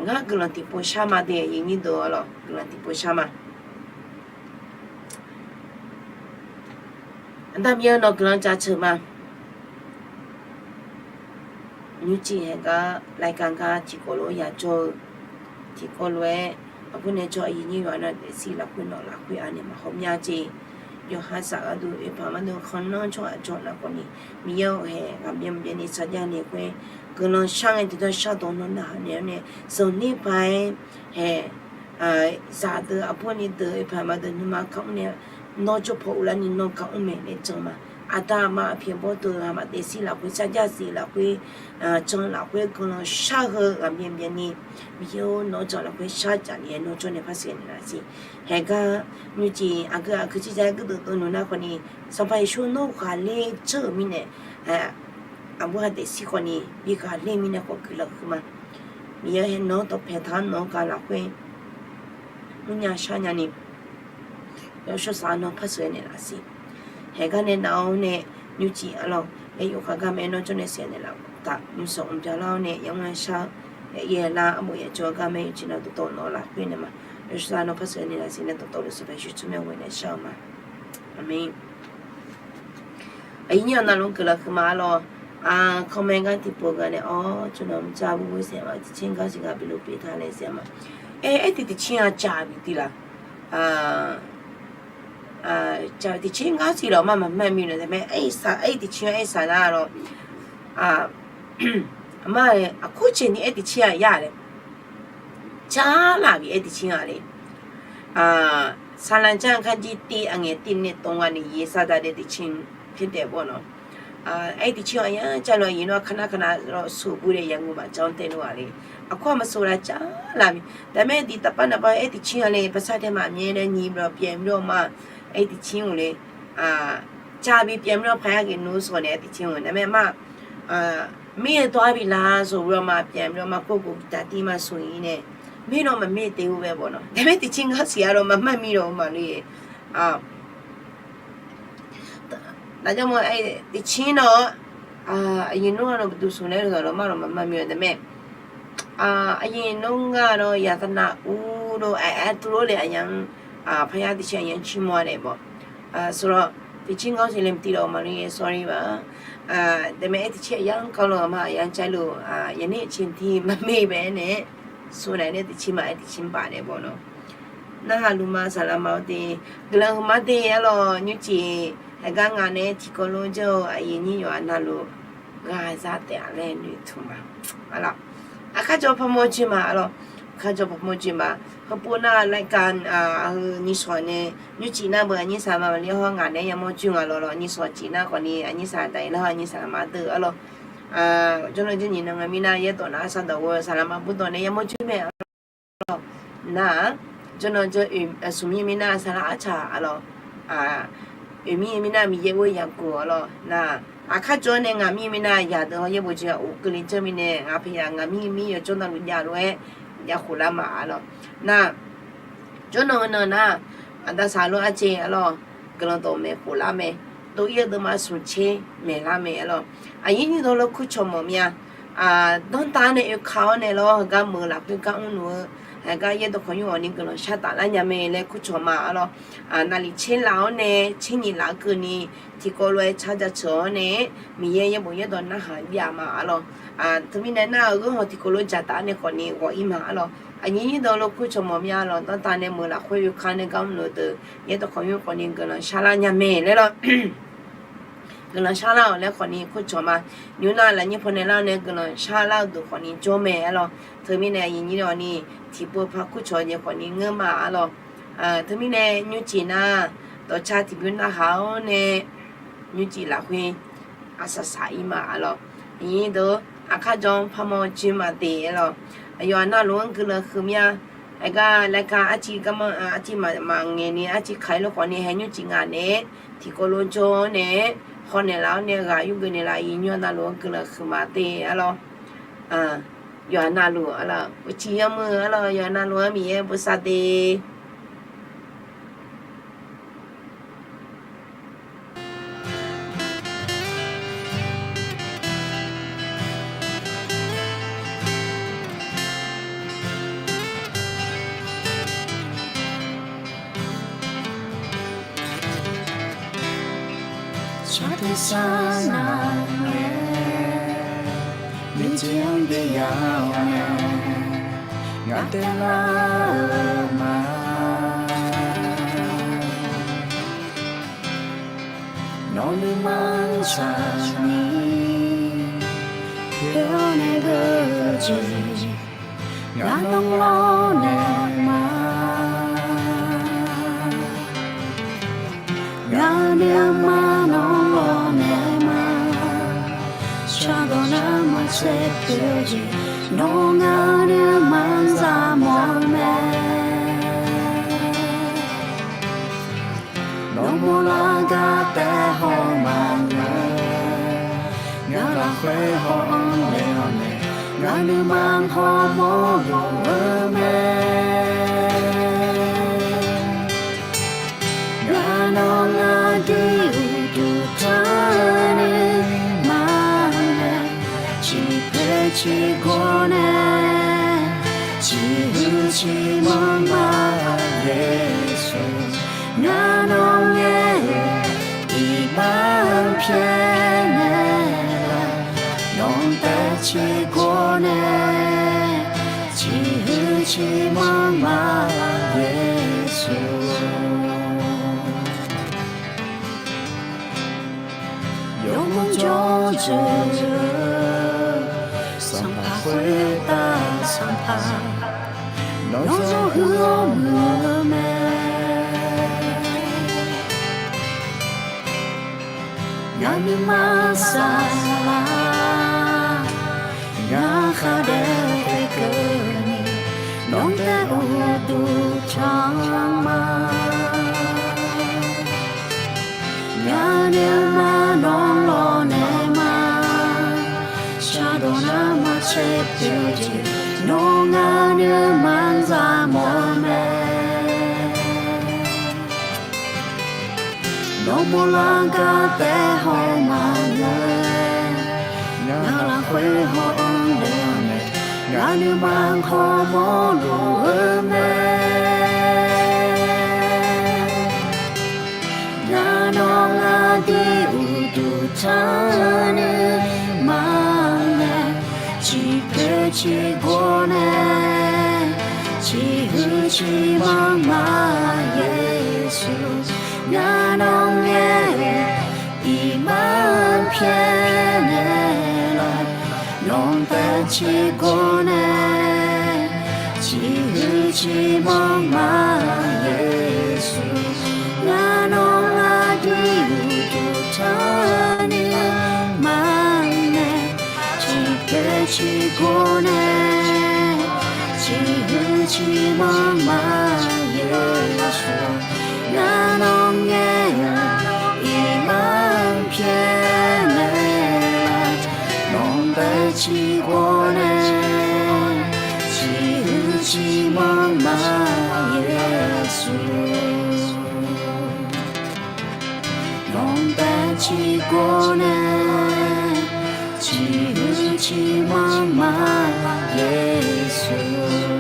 ngar guiqlanq tiqpov shar ma de, aqyuif aqnyir deuq-a lor, guiqlanq tiqpov shar ma. Aqda Miqyaer nawq guiqlanq jaceuq ma. Nymrcif haeq gar รายการ gar tiqkawv lof-aer yajawr-eu, tiqkawv lof-aer aqbur nae jawr aqyuif nyir yawqha-anr daefzir lafkhoer nawq lafkhoer anaeq maqhaw mya jeq. Yawqha saf gharduq oeqpaq maqdeuv khanqlanr tsawrhaq jawr nar khawf ni, Miqyaer-euq haeq ghaqbyan byanni sarjax nae khoer guiqlanq shar ngae tiqdanr shardawq nawr narhaq naeq-awr nae zanqler paq-aer haeq zaqdeuq aqbur ni deuq oeqpaq maqdeuq nuima kamr nae nawr jawr paw uvlar ni nawr kamr mae laer jan ma. Aqda aqma aqpyaeq bawr deuq-euq aqma daefzir lafkhoer sarjax zif lafkhoer jan lafkhoer guiqlanq shar-eu ghaqbyan byanni, Miqyaer-or nawr jan lafkhoer shar jaf ni-aer nawr jawr nae par sheuqnaeq laf siq. Haeq gar nymrcif aqgeu aqgeu ciqja gurdeuq dov nmq nar khawf ni, Sanqpaq Yeqsur nawr ghaqler jawr-euq mirnae, aqbur ha daefzir khawf ni bi ghaqler mirnae khawf guiqlanq huiq ma. Miqyaer haeq nawq-anr dawqpae taq-anr nawq-anr gaq lafkhoer mrnya sharnya ni, yawshawr saf-anr nawr par sheuqnaeq laf siq. Haeq gar nae nav-awr nae nymrcif arlawq, yaeq yawqkhaq gar mae nawr jawr nae sheuqnaeq laf taf nymrsanq mqbya lar-awr nae yamr-aer shar-eu, yaeq yaeq lar arbof yaeq jawr-eu gar mae yawqjeq nav dawqtawvluf-anr lafkhoer naeq ma. Yawshawr saf-anr nawr par sheuqnaeq laf siq nae dawqtawvluf Sanqpaq Yeqsur tsawrmyanr ghoe nae shar-eu ma. Aqmeq. Aqyuif nyir-awq navluf-anr guiqlanq huiqma arlawq. Aqkawr mae gar tiqpov gaq nae awr tsawrnawq mrcav bubu saef ma tiqcer gar siq ghaq bi luf pyeuf ta laer saef ma. Aer, aer tiq tiqcer-a caq bi tiq laf. Caq tiqcer gar siq lawq ma maqmaer mir lawq taef mae. Aer tiqcer aer saq nar lawq. Aqma, aqkur caeq ni aer tiqcer-a yar laer. Car laf bi aer tiqcer-a le. Saqlaq jar-eu kharjir tiv aqngaeq tiv nae tov nga ni yaer sar da dae tiqcer pyaer daef bawr nawr. Aer tiqcer-a yar car lawq, aqyuif nawr-a kar nar kar nar lawq soq bur dae yaqguv maqjanr tae lawq-a le. Aqkur-a maqsoq laf car laf bi. Taef mae diq taqpar naqpar aer tiqcer-a le, paqsar tae maqmyaer nae nyiq bawq pyaeq mr-awr ma. Aer tiqcer-a le. Car bi pyaeq mr-awr paq-aer ghae nmr sawq nae aer tiqcer-a nae mae ma. Mir-eu dawq-a bi laf sawq-eu ma pyaeq mr-awr ma kor gof taq tiv ma soq-ir nae. Mir nawr maqmir taef-eu bae bawr nawr. Taef mae tiqcer gar siq-a lawq maqmar mir lawq-eu ma le. Daqjawr ma tiqcer nawr-awr, aqyuif nawr-a nawr baqduq smq nae-eu zaq lawq mar lawq maqmar mir-a taef mae. Aqyuif nawr ngar nawr yaqtaq nav ur dov aer aer tuvlor le aqyaf-anr, parya tiqcer aqyaf-anr cirmawr-a nae bawr. Sawr lawq tiqcer gar siq le mqtiv lawq maqlu-a sorry ba. Taef mae aer tiqcer aqyaf-anr kawv lawq ma aqyaf-anr caer luf, yaqner tiqcer tiq maqmaer bae-aer nae, sawr nae nae tiqcer ma aer tiqcer baf nae bawr nawr. Narhaq luf ma saqlaq ma-awr de, guiqlanq huiqma de arlawq nymrcif. Haeq gar ngaq nae tiqkawv lof jawr-eu aqyuif nyir yawqha navluf ghaq za taef-a laer noeqtmq ma. Arlawq, aqkar jawr parmawr joer ma arlawq. Aqkar jawr parmawr joer ma. Heupov nar รายการ heu nyiq sawq nae nymrcif nar beu aqnyir saqlaq ma maqli hawr ngaq nae yamawr joer nga lawq lawq nyiq sawq cif nar khawf ni aqnyir saqlaq daq-ir lar hawr aqnyir saqlaq ma deuq arlawq. Jawrnan jawr nyiq nan nga mirnar yaerdawq nar saqdawq ghoe-eu saqlaq ma burdawq nae yamawr joer mae arlawq. Nar-aq, jawrnan jawr smq mir-eu mirnar saqlaq arcaq arlawq. Oeqmir-eu mirnar Miqyaer ghoer yaqguq arlawq. Nar-aq, aqkar jawr nae ngaq mir-eu mirnar yaqdeuq hawr yaerbof jeq-aq of keuvle janr mirnae ngaq paqya ngaq mir mir yawjawr navluf javlof-aer yaqkhof lar ma arlawq. Nar-aq, jawrnan nan nar-aq, aqda saqlaq arjeq arlawq, guiqlanq dawq maeq khof lar mae. Dov-ir-eu deuvma smq tser maeq lar mae arlawq. Aqnyir nyir dawq lof kur cawq mawf mya. Danrtav-anr nae oeka-awr nae lawr heugar meuq lafkhoer gar mrluf-eu, heugar yaerdawq khawqnymr awq ni guiqlanq shar taf lar nya mae laer kur cawq ma arlawq. Naqliq tser laf-awr nae tser nyiq laf-eu keuvni tiqkawv lof-aer car jaceuq-awr nae Miqyaer yaerbof yaerdawq narhaq byav ma arlawq. Teumirnae nar-eu ghanr haw tiqkawv lof jaqtaf-awr nae khawf ni ghawq-ir ma arlawq. Aqnyir nyir dawq lof kur cawq mawf mya lawq. Danrtav nae meuq lafkhoer oeka nae gar mrluf-eu deuq yaerdawq khawqnymr khawf ni guiqlanq shar lar nya mae laer lawr. Guiqlanq shar lar-awq laer khawf ni kur cawq ma. Nymr nar lafnyir paw nae lar-awr nae guiqlanq shar lar-eu deuq khawf ni jawr mae arlawq. Teumirnae aqyuif nyir dawq ni tiqpov par kur cawq-eu jeq khawf ni ngeur ma arlawq. Teumirnae nymrcif nar dawqcar tiqbymr narhaq-awr nae nymrcif lafkhoer aqsaq saq-ir ma arlawq. Aqnyir deuq aqkar jawr parmawr joer ma de arlawq. Aqyawf aqnavluf-anr guiqlanq huiqmya. Aqgar รายการ arciv garmanr arciv maqmaq ngaeq ni arciv kaq-ir lof khawf ni haer nymrcif ngaq nae tiqkawv lof jawr-awr nae hawnaeq laf-awr nae ghaq yurgeuf naeq laf aqyuif nyir navluf-anr guiqlanq huiqma de arlawq. Yawqha navluf arlawq uqcif yamr-eu arlawq yawqha navluf-anr Miqyaer bosav de. Saqdeq saqnaq-aer Miqjeq-anr biyaq-awr nae ngaq taev lar-eu ma. Nawq nuima-anr tsaqni, poeq-awr nae geur-eu jeq, ngaq nawr lawrnaeq ma. Ngaq nuima nawr lawrnaeq ma. Shardawq nar maqtser pyeuf-eu jeq, nawr ngaq nuima-anr zaqmawf-eu mae. Nawq mawrlar gar taev haw maqngeur, ngaq lafkhoer haw-anr le-awr nae, ngaq nuima hawmawr luf-eu mae. Ngaq nawr ngaq dui uqduq tanrni ma nae, ciqpoeq ciqgawr nae, ciqhuiq ciqmanq ma. Yeqsur, ngaq nawr ngae-eu iqbax pyaeqnaeq laf, nawq-anr taef ciqgawr nae, ciqhuiq ciqmanq ma. Yeqsur, yawmuiq jawrdzeuq-eu Sanqpaq khoertav Sanqpaq, nawr zanrhuiq-awr muiq-eu mae. Ngaq nuima saflar, ngaq khar daef-eu keuvni, nawq-anr taef uqduq tanq ma. Ngaq nuima nawr lawrnaeq ma. Shardawq nar maqtser pyeuf-eu jeq, nawr ngaq nuima-anr zaqmawf-eu mae. Nawq mawrlar gar taev haw maqngeur, ngaq lafkhoer haw-anr le-awr nae, ngaq nuima hawmawr luf-eu mae. Ngaq nawr ngaq dui uqduq tanrni ma nae, ciqpoeq ciqgawr nae, ciqhuiq ciqmanq ma. Yeqsur, ngaq nawr ngae-eu iqbax pyaeqnaeq laf, nawq-anr taef ciqgawr nae, ciqhuiq ciqmanq ma. Yeqsur, ngaq nawr ngaq dui uqduq tanrni ma nae, ciqpoeq ciqgawr nae, ciqhuiq ciqmanq ma. Yeqsur, ngaq nawr ngae-eu iqbax pyaeqnaeq laf, nawq-anr taef ciqgawr nae, ciqhuiq ciqmanq ma. Yeqsur, nawq-anr taef ciqgawr nae, ciqhuiq ciqmanq ma. Yeqsur,